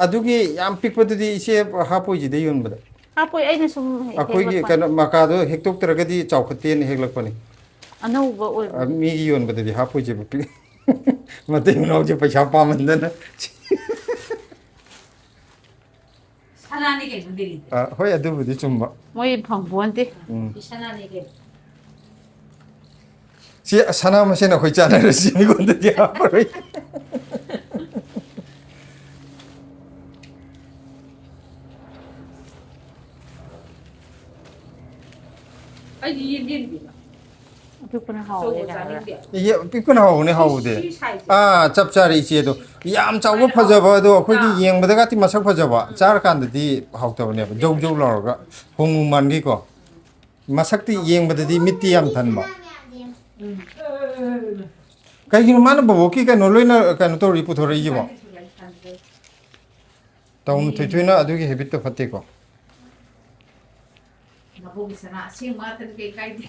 ꯑꯗꯨꯒꯤ ꯌꯥꯝ ꯄꯤꯛꯄꯗꯨꯗꯤ ꯏꯆꯦ ꯍꯥꯞꯄꯣꯏꯁꯤꯗ ꯌꯣꯟꯕꯗ꯫ ꯍꯥꯞꯄꯣꯏ, ꯑꯩꯅ ꯁꯨꯝ ꯑꯩꯈꯣꯏꯒꯤ ꯍꯦꯛꯂꯛꯄꯅꯤ꯫ ꯀꯩꯅꯣ ꯃꯀꯥꯗꯣ ꯍꯦꯛꯇꯣꯛꯇ꯭ꯔꯒꯗꯤ ꯆꯥꯎꯈꯠꯇꯦꯅ ꯍꯦꯛꯂꯛꯄꯅꯤ꯫ ꯑꯅꯧꯕ ꯑꯣꯏꯕ꯫ ꯑ, ꯃꯤꯒꯤ ꯌꯣꯟꯕꯗꯗꯤ ꯍꯥꯞꯄꯣꯏꯁꯦꯕ ꯄꯤꯛ-, ꯃꯇꯩ ꯃꯅꯥꯎꯁꯦ ꯄꯩꯁꯥ ꯄꯥꯝꯃꯟꯗꯅ꯫ ꯁꯅꯥꯅꯤ ꯀꯩꯅꯣ ꯗꯦꯜꯂꯤꯗ꯫ ꯑ, ꯍꯣꯏ, ꯑꯗꯨꯕꯨꯗꯤ ꯆꯨꯝꯕ꯫ ꯃꯣꯏ ꯐꯪꯄꯣꯟꯇꯦ꯫ ꯎꯝ꯫ ꯁꯤ ꯁꯅꯥꯅꯤ ꯀꯩꯅꯣ꯫ ꯁꯤ ꯁꯅꯥ ꯃꯁꯦꯟ ꯑꯩꯈꯣꯏ ꯆꯥꯟꯅꯔꯁꯤ, ꯑꯩꯉꯣꯟꯗꯗꯤ ꯍꯥꯞꯄꯔꯣꯏ꯫ ꯑꯩꯗꯤ ꯌꯦꯟꯗꯦꯝꯗꯤ ꯑꯄꯤꯛꯄꯅ ꯑꯆꯧꯕ ꯍꯥꯎꯋꯦ ꯍꯥꯏꯕ꯫ ꯆꯥꯅꯤꯡꯗꯦ꯫ ꯏꯌꯦ, ꯄꯤꯛꯄꯅ ꯍꯥꯎꯕꯅꯦ, ꯍꯥꯎꯕꯗꯤ꯫ ꯁꯤ size ꯁꯦ꯫ ꯑꯥ, ꯆꯞ ꯆꯥꯔꯦ ꯏꯆꯦꯗꯣ꯫ ꯌꯥꯝ ꯆꯥꯎꯕ ꯐꯖꯕ ꯑꯗꯣ ꯑꯩꯈꯣꯏꯒꯤ ꯌꯦꯡꯕꯗꯒꯗꯤ ꯃꯁꯛ ꯐꯖꯕ, ꯆꯥꯔꯀꯥꯟꯗꯗꯤ ꯍꯥꯎꯇꯕꯅꯦꯕ꯫ ꯖꯧ ꯖꯧ ꯂꯥꯎꯔꯒ ꯍꯣꯡꯉꯨ ꯃꯥꯟꯒꯤꯀꯣ꯫ ꯃꯁꯛꯇꯤ ꯌꯦꯡꯕꯗꯗꯤ ꯃꯤꯠꯇꯤ ꯌꯥꯝ ꯊꯟꯕ꯫ ꯎꯝ꯫ ꯀꯩꯒꯤꯅꯣ ꯃꯥꯅ ꯕꯣꯕꯣꯛꯀꯤ ꯀꯩꯅꯣ ꯂꯣꯏꯅ ꯀꯩꯅꯣ ꯇꯧꯔꯤ, ꯄꯨꯊꯣꯔꯛꯏꯁꯤꯕꯣ? ꯇꯧꯅꯨ, ꯊꯣꯏꯊꯣꯏꯅ ꯑꯗꯨꯒꯤ habit ꯇꯣ ꯐꯠꯇꯦꯀꯣ꯫ ꯃꯕꯣꯛꯀꯤ ꯁꯅꯥ ꯑꯁꯦꯡꯕ ꯉꯥꯛꯇꯅꯤ ꯀꯩ ꯀꯥꯏꯗꯦ꯫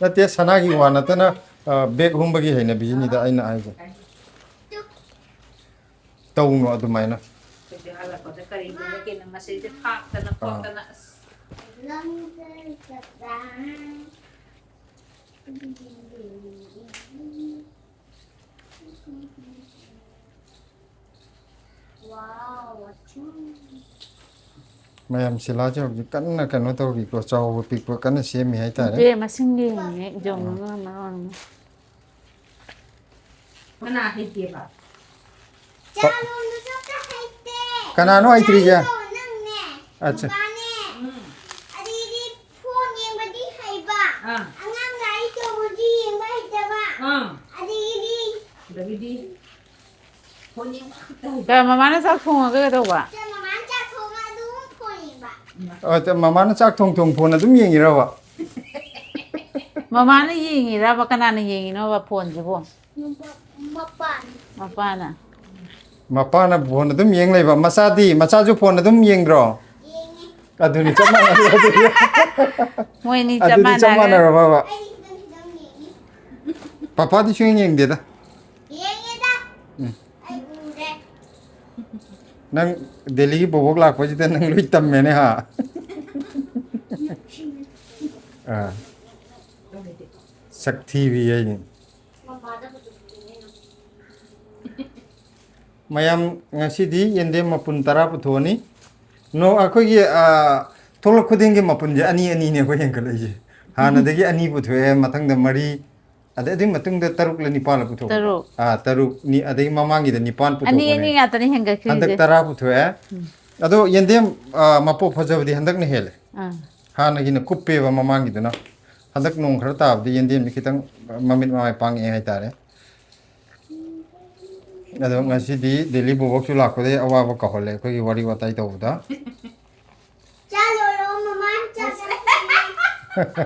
ꯅꯠꯇꯦ, ꯁꯅꯥꯒꯤ ꯋꯥ ꯅꯠꯇꯅ, ꯑ, bag ꯍꯨꯝꯕꯒꯤ ꯍꯩꯅꯕꯤꯁꯤꯅꯤꯗ ꯑꯩꯅ ꯍꯥꯏꯁꯦ꯫ ꯇꯧꯅꯨ ꯑꯗꯨꯃꯥꯏꯅ꯫ ꯑꯩꯈꯣꯏꯁꯨ ꯍꯜꯂꯛꯄꯗ ꯀꯔꯤꯒꯨꯝꯕ ꯀꯩꯅꯣ ꯃꯁꯤꯁꯦ ꯊꯥꯛꯇꯅ ꯈꯣꯠꯇꯅ ꯑꯁ꯫ Wow, ꯑꯆꯨꯝ꯫ ꯃꯌꯥꯝ ꯁꯤꯂꯥꯁꯦ ꯍꯧꯖꯤꯛ ꯀꯟꯅ ꯀꯩꯅꯣ ꯇꯧꯔꯤꯀꯣ, ꯆꯥꯎꯕ ꯄꯤꯛꯄ ꯀꯟꯅ ꯁꯦꯝꯃꯤ ꯍꯥꯏꯇꯥꯔꯦ꯫ ꯅꯠꯇꯦ, ꯃꯁꯤꯡ ꯌꯦꯡꯉꯤꯅꯦ, ꯏꯖꯧꯅꯨꯅ ꯃꯔꯣꯟ ꯑꯃ꯫ ꯀꯅꯥ ꯍꯩꯇꯦꯕ? ꯆꯥ ꯂꯣꯟꯕꯁꯨ ꯑꯝꯇ ꯍꯩꯇꯦ꯫ ꯀꯅꯥꯅꯣ ꯍꯩꯇ꯭ꯔꯤꯁꯦ? ꯅꯪꯅꯦ꯫ ꯑꯠꯆꯥ꯫ ꯅꯨꯄꯥꯅꯦ꯫ ꯎꯝ꯫ ꯑꯗꯒꯤꯗꯤ ꯐꯣꯟ ꯌꯦꯡꯕꯗꯤ ꯍꯩꯕ꯫ ꯑꯥ꯫ ꯑꯉꯥꯡ ꯂꯥꯏꯔꯤꯛ ꯇꯧꯕꯗꯤ ꯌꯦꯡꯕ ꯍꯩꯇꯕ꯫ ꯑꯥ꯫ ꯑꯗꯒꯤꯗꯤ ꯑꯗꯒꯤꯗꯤ ꯐꯣꯟ ꯌꯦꯡꯕ ꯈꯛꯇ ꯍꯩꯕ꯫ ꯀ-, ꯃꯃꯥꯅ ꯆꯥꯛ ꯊꯣꯡꯉꯒ ꯀꯩꯗꯧꯕ? ꯆꯥ ꯃꯃꯥꯅ ꯆꯥꯛ ꯊꯣꯡꯉ ꯑꯗꯨꯝ ꯐꯣꯟ ꯌꯦꯡꯕ꯫ ꯑ, ꯃꯃꯥꯅ ꯆꯥꯛ ꯊꯣꯡ ꯊꯣꯡ ꯐꯣꯟ ꯑꯗꯨꯝ ꯌꯦꯡꯉꯤꯔꯕ? ꯃꯃꯥꯅ ꯌꯦꯡꯉꯤꯔꯕ? ꯀꯅꯥꯅ ꯌꯦꯡꯉꯤꯅꯣꯕ ꯐꯣꯟꯁꯤꯕꯨ? ꯃꯄꯥꯟ꯫ ꯃꯄꯥꯅ꯫ ꯃꯄꯥꯅ ꯐꯣꯟ ꯑꯗꯨꯝ ꯌꯦꯡ ꯂꯩꯕ꯫ ꯃꯆꯥꯗꯤ, ꯃꯆꯥꯁꯨ ꯐꯣꯟ ꯑꯗꯨꯝ ꯌꯦꯡꯗ꯭ꯔꯣ? ꯌꯦꯡꯉꯦ꯫ ꯑꯗꯨꯅꯤ ꯆꯞ ꯃꯥꯟꯅꯔꯦ ꯑꯗꯨꯗꯤ꯫ ꯃꯣꯏ ꯑꯅꯤ ꯆꯞ ꯑꯗꯨꯗꯤ ꯆꯞ ꯃꯥꯟꯅꯔꯦ꯫ ꯃꯥꯟꯅꯔꯕꯕ? ꯑꯩ ꯄꯥꯄꯥꯗꯤ ꯁꯨꯡꯌꯦꯡ ꯌꯦꯡꯗꯦꯗ꯫ ꯌꯦꯡꯉꯦꯗ꯫ ꯎꯝ꯫ ꯑꯩ ꯎꯔꯦ꯫ ꯅꯪ ꯗꯦꯜꯂꯤꯒꯤ ꯕꯣꯕꯣꯛ ꯂꯥꯛꯄꯁꯤꯗ ꯅꯪ ꯂꯣꯏ ꯇꯝꯃꯦꯅꯦ, ꯍꯥ? ꯑꯥ꯫ ꯁꯛ ꯊꯤꯕꯤ ꯍꯥꯏꯅꯤ꯫ ꯃꯌꯥꯝ, ꯉꯁꯤꯗꯤ ꯌꯦꯟꯗꯦꯝ ꯃꯄꯨꯟ ꯇꯔꯥ ꯄꯨꯊꯣꯛꯑꯅꯤ꯫ ꯅꯣ-, ꯑꯩꯈꯣꯏꯒꯤ, ꯑꯥ, ꯊꯣꯛꯂꯛ ꯈꯨꯗꯤꯡꯒꯤ ꯃꯄꯨꯟꯁꯦ ꯑꯅꯤ ꯑꯅꯤꯅꯦ ꯑꯩꯈꯣꯏ ꯍꯦꯟꯒꯠꯂꯛꯏꯁꯦ꯫ ꯍꯥꯟꯅꯗꯒꯤ ꯑꯅꯤ ꯄꯨꯊꯣꯛꯑꯦ, ꯃꯊꯪꯗ ꯃꯔꯤ, ꯑꯗꯩ ꯑꯗꯨꯒꯤ ꯃꯇꯨꯡꯗ ꯇꯔꯨꯛꯂ ꯅꯤꯄꯥꯜꯂ ꯄꯨꯊꯣꯛꯄ꯫ ꯇꯔꯨꯛ꯫ ꯑꯥ, ꯇꯔꯨꯛ꯫ ꯅꯤ-, ꯑꯗꯒꯤ ꯃꯃꯥꯡꯒꯤꯗ ꯅꯤꯄꯥꯟ ꯑꯅꯤ ꯄꯨꯊꯣꯛꯄꯅꯦ꯫ ꯑꯅꯤ ꯉꯥꯛꯇꯅꯤ ꯍꯦꯟꯒꯠꯈ꯭ꯔꯤꯁꯦ꯫ ꯍꯟꯗꯛ ꯇꯔꯥ ꯄꯨꯊꯣꯛꯑꯦ꯫ ꯎꯝ꯫ ꯑꯗꯣ ꯌꯦꯟꯗꯦꯝ, ꯑꯥ, ꯃꯄꯣꯛ ꯐꯖꯕꯗꯤ ꯍꯟꯗꯛꯅ ꯍꯦꯜꯂꯦ꯫ ꯑꯥ꯫ ꯍꯥꯟꯅꯒꯤꯅ ꯀꯨꯞꯄꯦꯕ ꯃꯃꯥꯡꯒꯤꯗꯨꯅ꯫ ꯍꯟꯗꯛ ꯅꯣꯡ ꯈꯔ ꯇꯥꯕꯗ ꯌꯦꯟꯗꯦꯝꯁꯦ ꯈꯤꯇꯪ ꯃꯃꯤꯠ ꯃꯃꯥꯏ ꯄꯥꯡꯉꯛꯑꯦ ꯍꯥꯏꯇꯥꯔꯦ꯫ ꯑꯗꯣ ꯉꯁꯤꯗꯤ ꯗꯦꯜꯂꯤ ꯕꯣꯕꯣꯛꯁꯨ ꯂꯥꯛꯄꯗꯒꯤ ꯑꯋꯥꯕ ꯀꯥꯎꯍꯜꯂꯦ ꯑꯩꯈꯣꯏꯒꯤ ꯋꯥꯔꯤ ꯋꯥꯇꯥꯏ ꯇꯧꯕꯗ꯫ ꯆꯥ ꯂꯣꯜꯂꯣ, ꯃꯃꯥ, ꯆꯥ ꯆꯥꯁꯤꯟꯅꯤ꯫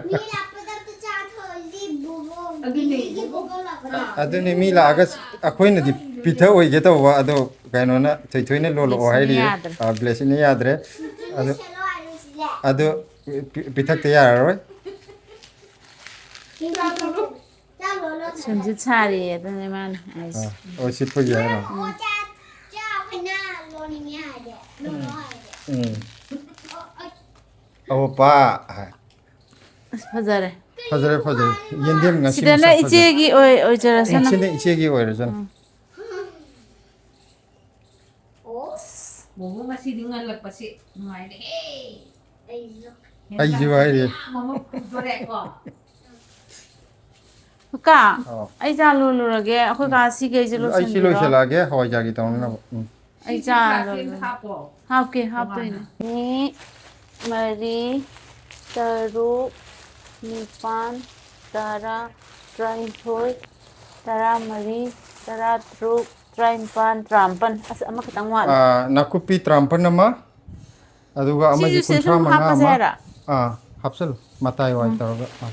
ꯃꯤ ꯂꯥꯛꯄꯗ ꯑꯝꯇ ꯆꯥ ꯊꯣꯡꯍꯜꯂꯤ, ꯕꯣꯕꯣꯛ꯫ ꯑꯗꯨꯅꯦ, ꯗꯦꯜꯂꯤ ꯕꯣꯕꯣꯛ ꯂꯥꯛꯄꯗ꯫ ꯑꯗꯨꯅꯦ, ꯃꯤ ꯂꯥꯛꯑꯒ ꯑꯩꯈꯣꯏꯅꯗꯤ ꯄꯤꯊꯛꯑꯣꯏꯒꯦ ꯇꯧꯕ, ꯑꯗꯣ ꯀꯩꯅꯣꯅ, ꯊꯣꯏꯊꯣꯏꯅ ꯂꯣꯜꯂꯛꯑꯣ ꯕ꯭ꯂꯦꯁꯤꯅ ꯍꯥꯏꯔꯤ꯫ ꯌꯥꯗ꯭ꯔꯦ꯫ ꯑꯥ, ꯕ꯭ꯂꯦꯁꯤꯅ ꯌꯥꯗ꯭ꯔꯦ꯫ ꯁꯤꯁꯨ ꯑꯗꯨ, ꯂꯣꯏꯁꯤꯜꯂꯣ ꯍꯥꯏꯔꯣ, ꯁꯤꯁꯦ꯫ ꯑꯗꯨ ꯄꯤ-, ꯄꯤꯊꯛꯇ ꯌꯥꯔꯔꯣꯏ꯫ ꯆꯥ ꯂꯣꯜꯂꯣ꯫ ꯁꯨꯝꯁꯤꯠ ꯁꯥꯔꯤꯌꯦ, ꯑꯗꯨꯅꯦ ꯃꯥꯅ ꯍꯥꯏꯁꯦ꯫ ꯑꯥ, ꯑꯣ, ꯁꯤꯠꯄꯒꯤ ꯍꯥꯏꯔꯣ? ꯎꯝ꯫ ꯆꯥ, ꯆꯥ ꯑꯩꯈꯣꯏꯅ ꯂꯣꯟꯅꯤꯡꯉꯦ ꯍꯥꯏꯔꯗꯤ, ꯂꯣꯜꯂꯣ ꯍꯥꯏꯔꯗꯤ꯫ ꯎꯝ꯫ ꯑꯣ, ꯑꯩ ꯑꯋꯣꯄꯥ ꯍꯥꯏ꯫ ꯑꯁ, ꯐꯖꯔꯦ꯫ ꯐꯖꯔꯦ, ꯐꯖꯔꯦ꯫ ꯌꯦꯟꯗꯦꯝ ꯉꯁꯤ ꯁꯤꯗꯅ ꯃꯁꯛ ꯐꯖꯔꯦ꯫ ꯏꯆꯦꯒꯤ ꯑꯣꯏ-, ꯑꯣꯏꯖꯔꯁꯅꯨ꯫ ꯁꯤꯅ ꯏꯆꯦꯒꯤ ꯑꯣꯏꯔꯁꯅꯨ꯫ ꯎꯝ꯫ ꯑꯣ, ꯕꯣꯕꯣ ꯉꯁꯤꯗꯤ ꯉꯜꯂꯛꯄꯁꯤ ꯅꯨꯡꯉꯥꯏꯔꯦꯍꯦ꯫ ꯑꯩꯁꯨ꯫ ꯑꯩꯁꯨ ꯍꯥꯏꯔꯤ꯫ ꯃꯌꯥꯝ ꯑꯃ ꯄꯨꯗꯣꯔꯦꯀꯣ꯫ ꯀꯀꯥ, ꯑꯣ꯫ ꯑꯩ ꯆꯥ ꯂꯣꯜꯂꯨꯔꯒꯦ꯫ ꯑꯩꯈꯣꯏ ꯎꯝ꯫ ꯀꯥ ꯁꯤꯒꯩꯁꯦ ꯑꯩ ꯁꯤ ꯂꯣꯏꯁꯟꯕꯤꯔꯣ꯫ ꯂꯣꯏꯁꯤꯜꯂꯛꯑꯒꯦ, ꯍꯋꯥꯏꯖꯥꯔꯒꯤ ꯇꯧꯅꯅꯕ꯫ ꯎꯝ꯫ ꯑꯩ ꯁꯤ ꯆꯥ ꯒ꯭ꯂꯥꯁꯁꯦ ꯑꯝꯇ ꯂꯣꯜꯂꯨꯔꯒꯦ꯫ ꯍꯥꯞꯄꯣ꯫ ꯍꯥꯞꯀꯦ, ꯍꯥꯞꯇꯣꯏꯅꯦ꯫ ꯇꯣꯉꯥꯟꯅ꯫ ꯑꯅꯤ, ꯃꯔꯤ, ꯇꯔꯨꯛ, ꯅꯤꯄꯥꯟ, ꯇꯔꯥ, ꯇꯔꯥꯅꯤꯊꯣꯏ, ꯇꯔꯥꯃꯔꯤ, ꯇꯔꯥꯇꯔꯨꯛ, ꯇꯔꯥꯅꯤꯄꯥꯟ, ꯇꯔꯥꯃꯥꯄꯟ꯫ ꯑꯁ, ꯑꯃꯈꯛꯇꯪ ꯋꯥꯠꯂꯤ꯫ ꯑꯥ, ꯅꯥꯀꯨꯞꯄꯤ ꯇꯔꯥꯃꯥꯄꯟ ꯑꯃ, ꯑꯗꯨꯒ ꯑꯃꯒꯤ ꯁꯤꯁꯨ ꯁꯦ ꯁꯨꯝ ꯀꯨꯟꯊ꯭ꯔꯥ ꯃꯉꯥ ꯍꯥꯞꯄꯁꯦ ꯑꯃ꯫ ꯍꯥꯏꯔꯣ? ꯑꯥ, ꯍꯥꯞꯆꯜꯂꯨ꯫ ꯃꯇꯥꯏ ꯋꯥꯏ ꯎꯝ꯫ ꯇꯧꯔꯒ꯫ ꯑꯥ꯫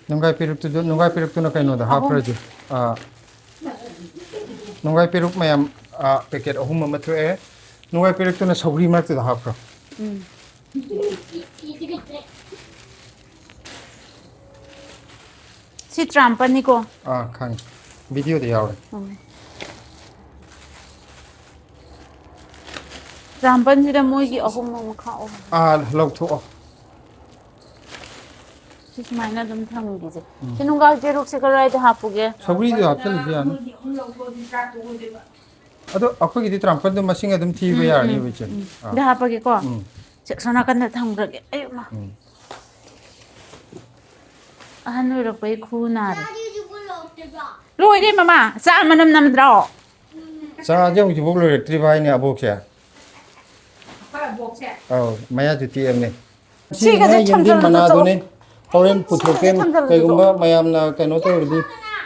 ꯅꯨꯡꯒꯥꯏ ꯄꯦꯔꯨꯛꯇꯨꯁꯨ, ꯅꯨꯡꯒꯥꯏ ꯄꯦꯔꯨꯛꯇꯨꯅ ꯀꯩꯅꯣꯗ ꯑꯍꯨꯝ꯫ ꯍꯥꯞꯈ꯭ꯔꯁꯦ꯫ ꯑꯥ꯫ ꯅꯨꯡꯒꯥꯏ ꯄꯦꯔꯨꯛ ꯃꯌꯥꯝ, ꯑꯥ, ꯄꯦꯀꯦꯠ ꯑꯍꯨꯝ ꯑꯃ ꯊꯣꯛꯑꯦ꯫ ꯅꯨꯡꯒꯥꯏ ꯄꯦꯔꯨꯛꯇꯨꯅ ꯁꯧꯒ꯭ꯔꯤ ꯃꯔꯛꯇꯨꯗ ꯍꯥꯞꯈ꯭ꯔꯣ꯫ ꯎꯝ꯫ ꯁꯤ ꯇꯔꯥꯃꯥꯄꯟꯅꯤꯀꯣ? ꯑꯥ, ꯈꯪꯉꯦ꯫ ꯚꯤꯗꯤꯑꯣꯗ ꯌꯥꯎꯔꯦ꯫ ꯎꯝ꯫ ꯇꯔꯥꯃꯥꯄꯟꯁꯤꯗ ꯃꯣꯏꯒꯤ ꯑꯍꯨꯝ ꯑꯃ ꯈꯥꯛꯑꯣ꯫ ꯑꯥ, ꯂꯧꯊꯣꯛꯑꯣ꯫ ꯁꯤ ꯁꯨꯃꯥꯏꯅ ꯑꯗꯨꯝ ꯊꯝꯈꯤꯁꯦ꯫ ꯁꯤ ꯅꯨꯡꯒꯥꯎ ꯖꯦꯔꯣꯛꯁꯦ ꯀꯔꯥꯏꯗ ꯍꯥꯞꯄꯨꯒꯦ? ꯁꯧꯒ꯭ꯔꯤꯗꯨ ꯍꯥꯞꯆꯤꯜꯂꯁꯨ ꯌꯥꯅꯤ꯫ ꯑꯗꯣ ꯑꯩꯈꯣꯏꯒꯤꯗꯤ ꯇꯔꯥꯃꯥꯄꯟꯗꯣ ꯃꯁꯤꯡ ꯑꯗꯨꯝ ꯊꯤꯕ ꯌꯥꯔꯅꯤꯕ, ꯏꯆꯦ꯫ ꯑꯥ꯫ ꯁꯤꯗ ꯍꯥꯞꯄꯒꯦꯀꯣ꯫ ꯎꯝ꯫ ꯁꯦ, ꯑꯁꯣꯝ ꯅꯥꯀꯟꯗ ꯊꯝꯈ꯭ꯔꯒꯦ꯫ ꯑꯩ ꯃꯥ꯫ ꯎꯝ꯫ ꯑꯍꯟ ꯑꯣꯏꯔꯛꯄꯩ ꯈꯨ ꯅꯥꯔꯦ꯫ ꯂꯣꯏꯔꯦ ꯃꯃꯥ꯫ ꯆꯥ ꯃꯅꯝ ꯅꯝꯗ꯭ꯔꯣ? ꯆꯥꯁꯦ ꯍꯧꯖꯤꯛꯐꯥꯎ ꯂꯣꯏꯔꯛꯇ꯭ꯔꯤꯕ ꯍꯥꯏꯅꯦ ꯑꯕꯣꯛꯁꯦ꯫ ꯑꯩꯈꯣꯏ ꯑꯕꯣꯛꯁꯦ꯫ ꯑꯧ, ꯃꯌꯥꯁꯨ ꯇꯦꯛꯑꯕꯅꯦ꯫ ꯁꯤꯒꯁꯦ ꯁꯤꯅ ꯌꯦꯟꯗꯦꯝ ꯊꯝꯖꯜꯂꯨ, ꯃꯅꯥꯗꯨꯅꯦ꯫ ꯆꯠꯂꯣ꯫ ꯍꯣꯔꯦꯟ ꯁꯤꯒꯁꯦ ꯄꯨꯊꯣꯛꯀꯦ꯫ ꯊꯝꯖꯜꯂꯨ, ꯀꯩꯒꯨꯝꯕ ꯆꯠꯂꯣ꯫ ꯃꯌꯥꯝꯅ ꯀꯩꯅꯣ ꯇꯧꯔꯗꯤ,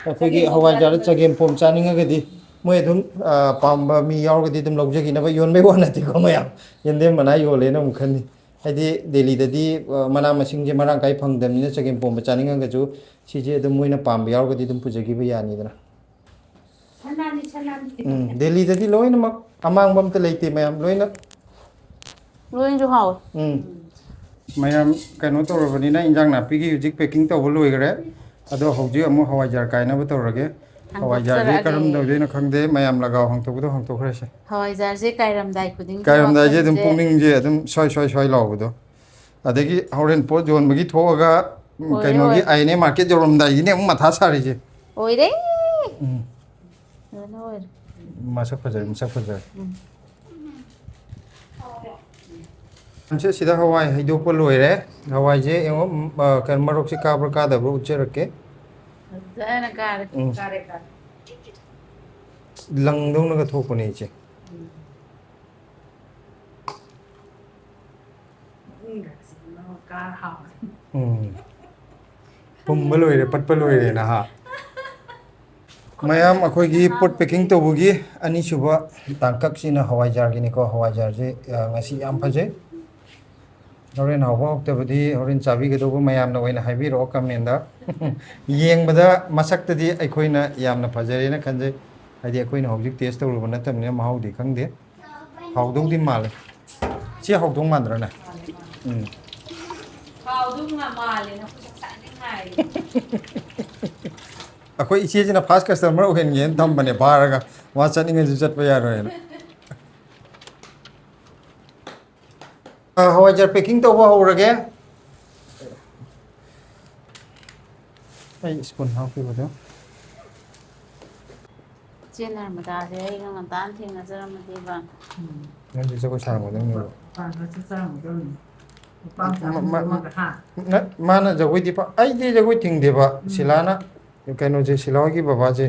ꯑꯩꯈꯣꯏꯒꯤ ꯍꯋꯥꯏꯖꯥꯔ ꯆꯒꯦꯝ ꯄꯣꯝ ꯆꯥꯅꯤꯡꯉꯒꯗꯤ ꯃꯣꯏ ꯑꯗꯨꯝ, ꯑ, ꯄꯥꯝꯕ ꯃꯤ ꯌꯥꯎꯔꯒꯗꯤ ꯑꯗꯨꯝ ꯂꯧꯖꯈꯤꯅꯕ, ꯌꯣꯟꯕꯩ ꯋꯥ ꯅꯠꯇꯦꯀꯣ ꯃꯌꯥꯝ꯫ ꯌꯦꯟꯗꯦꯝ ꯃꯅꯥ ꯌꯣꯜꯂꯦꯅ ꯑꯃꯨꯛ ꯈꯟꯅꯤ꯫ ꯍꯥꯏꯗꯤ ꯗꯦꯜꯂꯤꯗꯗꯤ, ꯑ, ꯃꯅꯥ ꯃꯁꯤꯡꯁꯦ ꯃꯔꯥꯡ ꯀꯥꯏ ꯐꯪꯗꯕꯅꯤꯅ ꯆꯒꯦꯝ ꯄꯣꯝꯕ ꯆꯥꯅꯤꯡꯉꯒꯁꯨ ꯁꯤꯁꯦ ꯑꯗꯨꯝ ꯃꯣꯏꯅ ꯄꯥꯝꯕ ꯌꯥꯎꯔꯒꯗꯤ ꯑꯗꯨꯝ ꯄꯨꯖꯈꯤꯕ ꯌꯥꯅꯤꯗꯅ꯫ ꯁꯅꯥꯅꯤ, ꯁꯅꯥꯅꯤ꯫ ꯎꯝ, ꯗꯦꯜꯂꯤꯗꯗꯤ ꯂꯣꯏꯅꯃꯛ ꯑꯃꯥꯡꯕ ꯑꯝꯇ ꯂꯩꯇꯦ ꯃꯌꯥꯝ, ꯂꯣꯏꯅ꯫ ꯂꯣꯏꯅꯁꯨ ꯍꯥꯎꯋꯦ꯫ ꯎꯝ꯫ ꯃꯌꯥꯝ ꯀꯩꯅꯣ ꯇꯧꯔꯕꯅꯤꯅ ꯏꯟꯖꯥꯡ ꯅꯥꯄꯤꯒꯤ ꯍꯧꯖꯤꯛ packing ꯇꯧꯕ ꯂꯣꯏꯈ꯭ꯔꯦ꯫ ꯑꯗꯣ ꯍꯧꯖꯤꯛ ꯑꯃꯨꯛ ꯍꯋꯥꯏꯖꯥꯔ ꯀꯥꯏꯅꯕ ꯇꯧꯔꯒꯦ꯫ ꯍꯋꯥꯏꯖꯥꯔꯁꯦ ꯍꯟꯗꯣꯛꯆꯔꯛꯑꯒꯦ꯫ ꯀꯔꯝ ꯇꯧꯗꯣꯏꯅꯣ ꯈꯪꯗꯦ꯫ ꯃꯌꯥꯝ ꯂꯒꯥꯎ ꯍꯪꯇꯣꯛꯄꯗꯣ ꯍꯪꯇꯣꯛꯈ꯭ꯔꯁꯦ꯫ ꯍꯋꯥꯏꯖꯥꯔꯁꯦ ꯀꯥꯏꯔꯝꯗꯥꯏ ꯈꯨꯗꯤꯡꯒꯤ ꯀꯥꯏꯔꯝꯗꯥꯏꯁꯦ ꯑꯗꯨꯝ ꯋꯥꯈꯜꯁꯦ ꯄꯨꯛꯅꯤꯡꯁꯦ ꯑꯗꯨꯝ ꯁ꯭ꯋꯥꯏ ꯁ꯭ꯋꯥꯏ ꯁ꯭ꯋꯥꯏ ꯂꯥꯎꯕꯗꯣ꯫ ꯑꯗꯒꯤ ꯍꯣꯔꯦꯟ ꯄꯣꯠ ꯌꯣꯟꯕꯒꯤ ꯊꯣꯛꯑꯒ, ꯎꯝ, ꯑꯣꯏꯔꯦ, ꯀꯩꯅꯣꯒꯤ ꯑꯣꯏꯔꯦ꯫ ꯑꯥꯏ ꯑꯦꯟ ꯑꯦ ꯃꯥꯔꯀꯦꯠ ꯌꯧꯔꯝꯗꯥꯏꯒꯤꯅꯦ ꯑꯃꯨꯛ ꯃꯊꯥ ꯁꯥꯔꯤꯁꯦ꯫ ꯑꯣꯏꯔꯦ꯫ ꯎꯝ꯫ ꯐꯖꯅ ꯑꯣꯏꯔꯦ꯫ ꯃꯁꯛ ꯐꯖꯔꯦ, ꯃꯁꯛ ꯐꯖꯔꯦ꯫ ꯎꯝ꯫ ꯁꯤ ꯁꯤꯗ ꯍꯋꯥꯏ ꯍꯩꯗꯣꯛꯄ ꯂꯣꯏꯔꯦ꯫ ꯍꯋꯥꯏꯁꯦ ꯌꯦꯡꯉꯣ, ꯎꯝ, ꯑ, ꯀꯩꯅꯣ, ꯃꯔꯣꯛꯁꯦ ꯀꯥꯕ꯭ꯔꯥ ꯀꯥꯗꯕ꯭ꯔꯥ ꯎꯠꯆꯔꯛꯀꯦ꯫ ꯐꯖꯅ ꯀꯥꯔꯦ꯫ ꯎꯝ꯫ ꯀꯥꯔꯦ, ꯀꯥꯔꯦ꯫ ꯂꯪꯗꯧꯅꯒ ꯊꯣꯛꯄꯅꯦ ꯏꯆꯦ꯫ ꯎꯝ꯫ ꯎꯝ, ꯀꯥꯔ ꯍꯥꯎꯔꯦ꯫ ꯎꯝ꯫ ꯄꯨꯝꯕ ꯂꯣꯏꯔꯦ, ꯄꯠꯄ ꯂꯣꯏꯔꯦꯅ ꯍꯥ꯫ ꯃꯌꯥꯝ ꯑꯩꯈꯣꯏꯒꯤ ꯄꯣꯠ packing ꯇꯧꯕꯒꯤ ꯑꯅꯤꯁꯨꯕ ꯇꯥꯡꯀꯛꯁꯤꯅ ꯍꯋꯥꯏꯖꯥꯔꯒꯤꯅꯤꯀꯣ꯫ ꯍꯋꯥꯏꯖꯥꯔꯁꯦ, ꯑ, ꯉꯁꯤ ꯌꯥꯝ ꯐꯖꯩ꯫ ꯍꯣꯔꯦꯟ ꯍꯥꯎꯕ ꯍꯥꯎꯇꯕꯗꯤ ꯍꯣꯔꯦꯟ ꯆꯥꯕꯤꯒꯗꯧꯕ ꯃꯌꯥꯝꯅ ꯑꯣꯏꯅ ꯍꯥꯏꯕꯤꯔꯛꯑꯣ comment꯫ ꯌꯦꯡꯕꯗ ꯃꯁꯛꯇꯗꯤ ꯑꯩꯈꯣꯏꯅ ꯌꯥꯝꯅ ꯐꯖꯔꯦꯅ ꯈꯟꯖꯩ꯫ ꯍꯥꯏꯗꯤ ꯑꯩꯈꯣꯏꯅ ꯍꯧꯖꯤꯛ taste ꯇꯧꯔꯨꯕ ꯅꯠꯇꯕꯅꯤꯅ ꯃꯍꯥꯎꯗꯤ ꯈꯪꯗꯦ꯫ ꯍꯥꯎꯗꯧꯗꯤ ꯃꯥꯜꯂꯦ꯫ ꯁꯤ ꯍꯥꯎꯗꯧ ꯃꯥꯟꯗ꯭ꯔꯅꯦ? ꯎꯝ꯫ ꯍꯥꯎꯗꯧ ꯉ-, ꯃꯥꯜꯂꯦ ꯅꯈꯣꯏ ꯉꯁꯥꯏꯗꯩ ꯉꯥꯏꯔꯤ꯫ ꯑꯩꯈꯣꯏ ꯏꯆꯦꯁꯤꯅ ꯐꯥꯔꯁ ꯀꯁꯇꯃꯔ ꯑꯣꯏꯍꯟꯒꯦꯅ ꯊꯝꯕꯅꯦ ꯐꯥꯔꯒ, ꯃꯥ ꯆꯠꯅꯤꯡꯉꯁꯨ ꯆꯠꯄ ꯌꯥꯔꯣꯏꯅ꯫ ꯑ, ꯍꯋꯥꯏꯖꯥꯔ ꯄꯦꯀꯤꯡ ꯇꯧꯕ ꯍꯧꯔꯒꯦ꯫ ꯑꯩ ꯁ꯭ꯄꯨꯟ ꯍꯥꯞꯈꯤꯕꯗꯣ꯫ ꯆꯦ ꯅꯔꯃꯗꯥꯁꯦ ꯑꯩꯒ ꯉꯟꯇꯥꯅ ꯊꯦꯡꯅꯖꯔꯝꯃꯗꯤꯕ꯫ ꯅꯪꯗꯤ ꯖꯒꯣꯏ ꯁꯥꯔꯝꯒꯗꯕꯅꯦꯕ꯫ ꯃꯄꯥꯟꯗ ꯆꯠꯆꯔꯝꯒꯗꯕꯅꯤ꯫ ꯅꯨꯄꯥ ꯃꯆꯥ ꯃ- ꯃ- ꯄꯨꯔꯒ ꯍꯥ? ꯅ- ꯃꯥꯅ ꯖꯒꯣꯏꯗꯤ ꯄ-, ꯑꯩꯗꯤ ꯖꯒꯣꯏ ꯊꯤꯡꯗꯦꯕ꯫ ꯁꯤꯂꯥꯅ ꯀꯩꯅꯣꯁꯦ, ꯁꯤꯂꯥ ꯍꯣꯏꯒꯤ ꯕꯕꯥꯁꯦ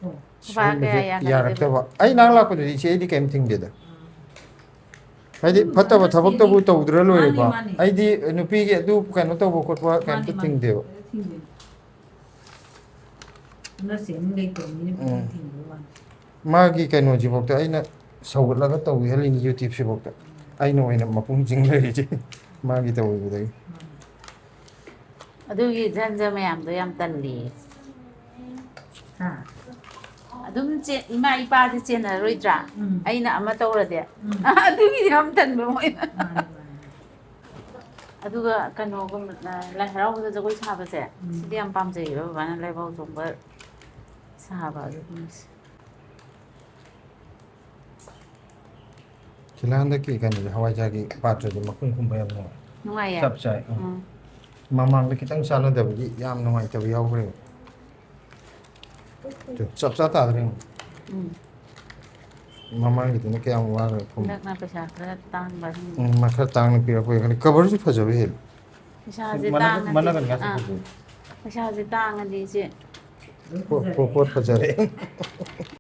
ꯑꯣ꯫ ꯕꯕꯥ ꯀꯌꯥ ꯁꯤꯒꯨꯝꯕꯁꯦ ꯌꯥꯒꯗꯦꯕ? ꯌꯥꯔꯛꯇꯕ꯫ ꯑꯩ ꯅꯍꯥꯟ ꯂꯥꯛꯄꯗꯗꯤ ꯏꯆꯦ ꯑꯩꯗꯤ ꯀꯩꯝ ꯊꯤꯡꯗꯦꯗ꯫ ꯍꯥꯏꯗꯤ ꯑꯗꯨ ꯐꯠꯇꯕ ꯃꯇꯝꯗꯗꯤ ꯊꯕꯛꯇꯕꯨ ꯇꯧꯗ꯭ꯔ ꯂꯣꯏꯔꯦꯀꯣ꯫ ꯃꯥꯅꯤ, ꯃꯥꯅꯤ꯫ ꯑꯩꯗꯤ ꯅꯨꯄꯤꯒꯤ ꯑꯗꯨ ꯀꯩꯅꯣ ꯇꯧꯕ ꯈꯣꯠꯄ ꯃꯥꯅꯤ, ꯀꯩꯝꯇ ꯃꯥꯅꯤ꯫ ꯊꯤꯡꯗꯦꯕ꯫ ꯀꯩꯝꯇ ꯊꯤꯡꯗꯦ꯫ ꯍꯟꯗꯛꯁꯦ ꯑꯃꯨꯛ ꯂꯩꯇꯕꯅꯤꯅ ꯎꯝ꯫ ꯊꯤꯡꯕ ꯋꯥꯅꯤ꯫ ꯃꯥꯒꯤ ꯀꯩꯅꯣꯁꯤꯐꯥꯎꯗ ꯑꯩꯅ ꯁꯧꯒꯠꯂꯒ ꯇꯧꯕꯤꯍꯜꯂꯤꯅꯤ YouTube-ꯁꯤꯐꯥꯎꯗ꯫ ꯑꯩꯅ ꯑꯣꯏꯅ ꯃꯄꯨꯡ ꯆꯤꯡ ꯂꯩꯔꯤꯁꯦ ꯃꯥꯒꯤ ꯇꯧꯕꯤꯕꯗꯒꯤ꯫ ꯑꯗꯨꯒꯤ ꯖꯟꯖ ꯃꯌꯥꯝꯗꯣ ꯌꯥꯝ ꯇꯜꯂꯤꯌꯦ꯫ ꯍꯥ? ꯑꯗꯨꯝ ꯆꯦ-, ꯏꯃꯥ ꯏꯄꯥꯗꯤ ꯆꯦꯟꯅꯔꯣꯏꯗ꯭ꯔꯥ? ꯎꯝ꯫ ꯑꯩꯅ ꯑꯃ ꯇꯧꯔꯗꯤ꯫ ꯎꯝ꯫ ꯑꯗꯨꯒꯤꯗꯤ ꯌꯥꯝ ꯇꯟꯕ ꯃꯣꯏꯅ꯫ ꯃꯥꯅꯤ, ꯃꯥꯅꯤ꯫ ꯑꯗꯨꯒ ꯀꯩꯅꯣꯒꯨꯝꯕ, ꯑ, ꯂꯥꯏ ꯍꯔꯥꯎꯕꯗ ꯖꯒꯣꯏ ꯁꯥꯕꯁꯦ, ꯎꯝ꯫ ꯁꯤꯗꯤ ꯌꯥꯝ ꯄꯥꯝꯖꯩꯌꯦꯕ ꯕꯕꯥꯅ ꯂꯥꯏꯕꯥꯎ ꯆꯣꯡꯕ ꯁꯥꯕ ꯑꯗꯨꯒꯨꯝꯕꯁꯦ꯫ ꯁꯤꯂꯥ ꯍꯟꯗꯛꯀꯤ ꯀꯩꯅꯣꯁꯦ, ꯍꯋꯥꯏꯖꯥꯔꯒꯤ ꯄꯥꯇ꯭ꯔꯁꯦ ꯃꯈꯨꯝ ꯈꯨꯝꯕ ꯌꯥꯝ ꯅꯨꯡꯉꯥꯏ꯫ ꯅꯨꯡꯉꯥꯏꯌꯦ꯫ ꯆꯞ ꯆꯥꯏ꯫ ꯎꯝ꯫ ꯎꯝ꯫ ꯃꯃꯥꯡꯗ ꯈꯤꯇꯪ ꯆꯥꯟꯅꯗꯕꯒꯤ ꯌꯥꯝ ꯅꯨꯡꯉꯥꯏꯇꯕ ꯌꯥꯎꯈ꯭ꯔꯦꯕ꯫ ꯆꯞ ꯆꯥ ꯇꯥꯗ꯭ꯔꯦ꯫ ꯎꯝ꯫ ꯃꯃꯥꯡꯒꯤꯗꯨꯅ ꯀꯌꯥꯝ ꯋꯥꯈ꯭ꯔꯦ ꯈꯨꯝ-, ꯍꯟꯗꯛꯅ ꯄꯩꯁꯥ ꯈꯔ ꯇꯥꯡꯕ ꯑꯗꯨꯝ꯫ ꯎꯝ, ꯃꯥ ꯈꯔ ꯇꯥꯡꯅ ꯄꯤꯔꯛꯄꯒꯤ ꯈꯪꯗꯦ꯫ ꯀꯕꯔꯁꯨ ꯐꯖꯕ ꯍꯦꯜꯂꯦ꯫ ꯄꯩꯁꯥꯁꯦ ꯃꯅꯒ-, ꯇꯥꯡꯉꯗꯤ꯫ ꯃꯅꯒꯟꯒꯁꯨ ꯑꯥ꯫ ꯐꯖꯩ꯫ ꯄꯩꯁꯥꯁꯦ ꯇꯥꯡꯉꯗꯤ ꯏꯆꯦ꯫ ꯂꯣꯏ ꯄꯣꯠ, ꯐꯖꯔꯦ꯫ ꯄꯣꯠ, ꯄꯣꯠ ꯐꯖꯔꯦ꯫